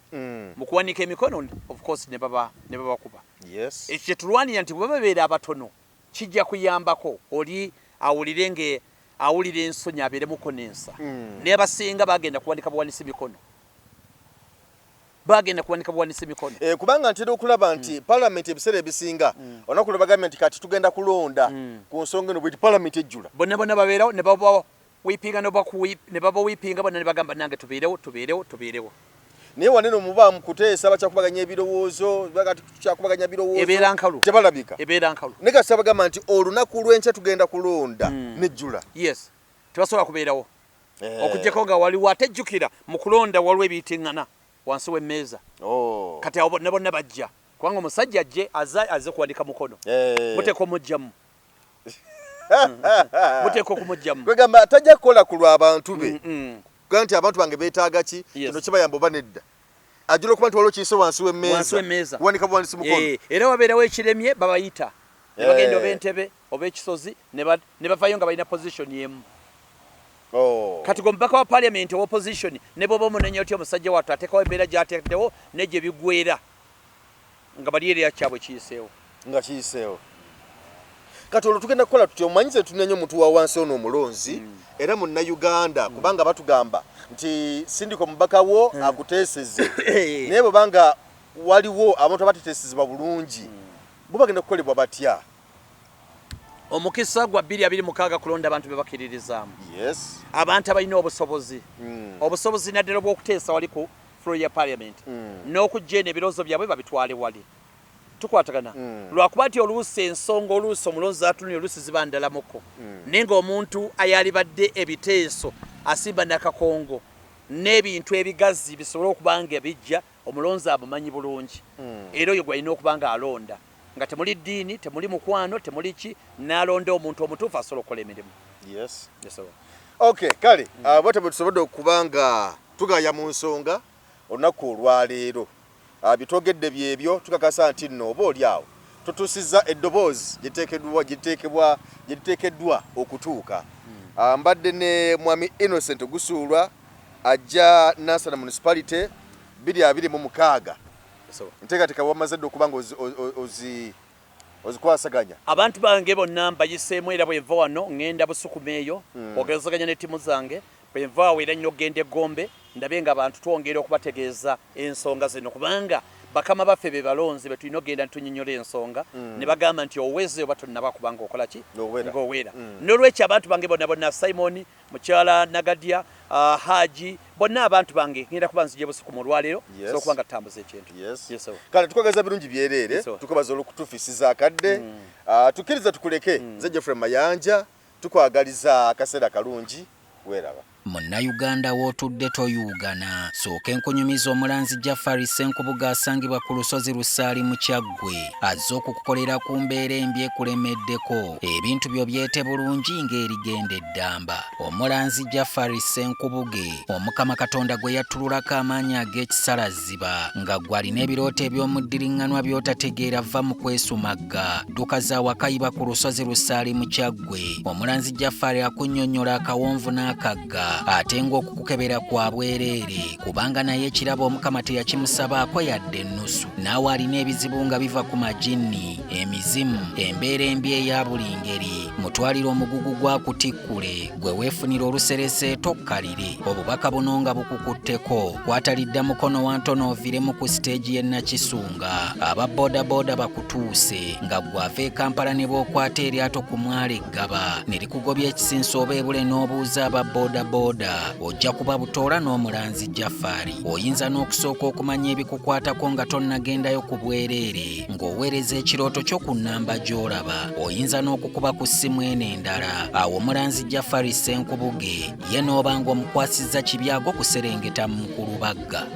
[SPEAKER 1] Mu kuwanika emikono, of course ne babakuba. Ekyo kyetulwanira nti bwe babeera abatono kijja kuyambako oli awulire nge awulira ensonyi, abeeremuko n'ensa. Naye abasinga bagenda kuwanika buwanisi mikono, bagenda kuwanika buwanisi mikono.
[SPEAKER 2] Eh, kubanga ntera okulaba nti paalamenti ebiseera ebisinga olunaku lwe bagambye nti kati tugenda kulonda ku nsonga eno, bweti paalamenti ejjula.
[SPEAKER 1] Bonna bonna babeerawo ne baba wipinga ne baba wipinga bonna ne bagamba nange tubeerewo, tubeerewo, tubeerewo.
[SPEAKER 2] Naye wanene omuba mu kuteesa bakyakubaganya ebirowoozo, bagati tukyakubaganya birowoozo.
[SPEAKER 1] Ebeera nkalu.
[SPEAKER 2] Tebalabika.
[SPEAKER 1] Ebeera nkalu.
[SPEAKER 2] Naye kasi bagamba nti olunaku lw'enkya tugenda kulonda, nejjula.
[SPEAKER 1] Yes, tebasobola kubeerawo.
[SPEAKER 2] Eh.
[SPEAKER 1] Okuggyako nga waliwo, ate jjukira mu kulonda waliwo ebiyitiŋŋana wansi w'emmeeza. Kati awo bonna bonna bajja kubanga omusajja ajje aze kuwanika mukono. Muteeka omugjamu, muteeka okumugjamu.
[SPEAKER 2] Kwegamba tajja kukola ku lw'abantu be, kuga nti abantu bange beetaaga ki, kino kibayamba oba nedda. Ajula okuba nti waliwo kiyise wansi
[SPEAKER 1] Wansi
[SPEAKER 2] w'emmeeza.
[SPEAKER 1] W'emmeeza.
[SPEAKER 2] Kuwanika buwanisi mukono.
[SPEAKER 1] Eh, era wabeerawo ekiremye babayita ne bagenda oba entebe oba ekisozi ne bavayo nga balina position emu. Kati gwe omubaka wa parliament owa opposition, ne bw'oba omunenya otya omusajja wattu ateekawo embeera gy'ateekeddewo, ne gye bigwera nga bali erya kyabwe kiyiseewo.
[SPEAKER 2] Nga kiyiseewo. Kati olwo tugenda kukola tutya? Omanyi ze tunenya omuntu wa wansi ono omulonzi era munnayuganda, kubanga batugamba nti sindika omubaka wo akuteeseze, naye bwebanga waliwo abantu abateteesezebwa bulungi, bo bagenda kukolebwa batya?
[SPEAKER 1] Omukisa gwa 2026 kulonda abantu be bakkiririzaamu, abantu abalina obusobozi, obusobozi naddala obw'okuteesa wali ku floor ya parliament n'okujja eno ebirowoozo byabwe babitwale wali. Tukwatagana? Lwakuba nti oluusi ensonga, oluusi omulonzi atunulira, oluusi ziba ndalamuko, naye ng'omuntu ayalibadde ebiteeso asimba nakakongo n'ebintu ebigazi bisobole okuba nga bijja. Omulonzi amumanyi bulungi, era oyo gwalina okuba nga alonda nga temuli ddiini, temuli mukwano, temuli ki, n'alonda omuntu omutuufu asobola okukola emirimu. Yes, sir.
[SPEAKER 2] Okay, kale bwatyo bwe tusobodde okuba nga tugaya mu nsonga olunaku olwaleero. Byetwogedde byebyo, tukakasa nti nno oba oli awo tutuusizza eddoboozi gye liteekeddwa okutuuka. Mbadde ne Mwami Innocent Gusuulwa, ajja Nansana Municipality 2026.
[SPEAKER 1] Yes, sir.
[SPEAKER 2] Enteekateeka wamaze dde okuba nga ozikwasaganya?
[SPEAKER 1] Abantu bange bonna mbayiseemu, era bwenva wano ŋŋenda Busukuma eyo ogezaganya ne ttiimu zange. Bwenva awo era nnina okugenda Eggombe, ndabe nga abantu twongera okubategeeza ensonga zino, kubanga bakama baffe be balonzi be tulina okugenda netunyonyola ensonga ne bagamba nti oweze oba tonnaba kubanga okola ki?
[SPEAKER 2] Ng'owera.
[SPEAKER 1] Ng'owera. N'olwekyo abantu bange bonna bonna, Simon, mukyala Nagadya, Haji, bonna abantu bange, ngenda kuba nzija Busukuma olwaleero so okuba nga tutambuza ekintu. Yes, sir.
[SPEAKER 2] Kale tukwagaza birungi byereere.
[SPEAKER 1] Yes, sir.
[SPEAKER 2] Tukubaza olw'okutufiisiza akadde. Tukkiriza tukuleke. Nze Jeffrey Mayanja, tukwagaliza akaseera kalungi, weeraba.
[SPEAKER 3] Munnayuganda w'otudde toyuugana, sooka enkunyumiza omulanzi Jafari Ssenkubuge asangibwa ku lusozi Lusaali mu Kyaggwe, azze okukukolera ku mbeera embi ekulemeddeko, ebintu byo byete bulungi ng'erigenda eddamba. Omulanzi Jafari Ssenkubuge, Omukama Katonda gwe yattululako amaanyi ag'ekisalaziba, nga ggwe alina ebirooto eby'omuddiriŋŋanwa by'otategeera, va mu kwesumagga, dduka za wakayiba ku lusozi Lusaali mu Kyaggwe. Omulanzi Jafari akunnyonnyola akawonvu n'akagga, ate ng'okukukebera kwa bwereere, kubanga naye ekirabo Omukama teyakimusabaako yadde ennusu. Naawe alina ebizibu nga biva ku majinni, emizimu, embeera embi eya buli ngeri, mutwalire omugugu gwa kutikkule, gwe weefunira oluserese tokkalire. Obubaka buno nga bukukutteko, kwatalidda mukono wa ntono oviremu ku siteegi y'e Nakisunga. Aba boodabooda bakutuuse, nga ggwe ava e Kampala ne bw'okwata eryato ku mwalo Eggaba ne likugobya ekisinso oba ebule n'obuuza aba boodabooda, ojja kuba butoola n'omulanzi Jafari. Oyinza n'okusooka okumanya ebikukwatako nga tonnagendayo ku bwereere, ng'oweereza ekirooto kyo ku nnamba gy'olaba. Oyinza n'okukuba ku ssimu eno endala. Awo omulanzi Jafari Ssenkubuge ye n'oba ng'omukwasizza kibyago kuserengeta mu Nkulubagga.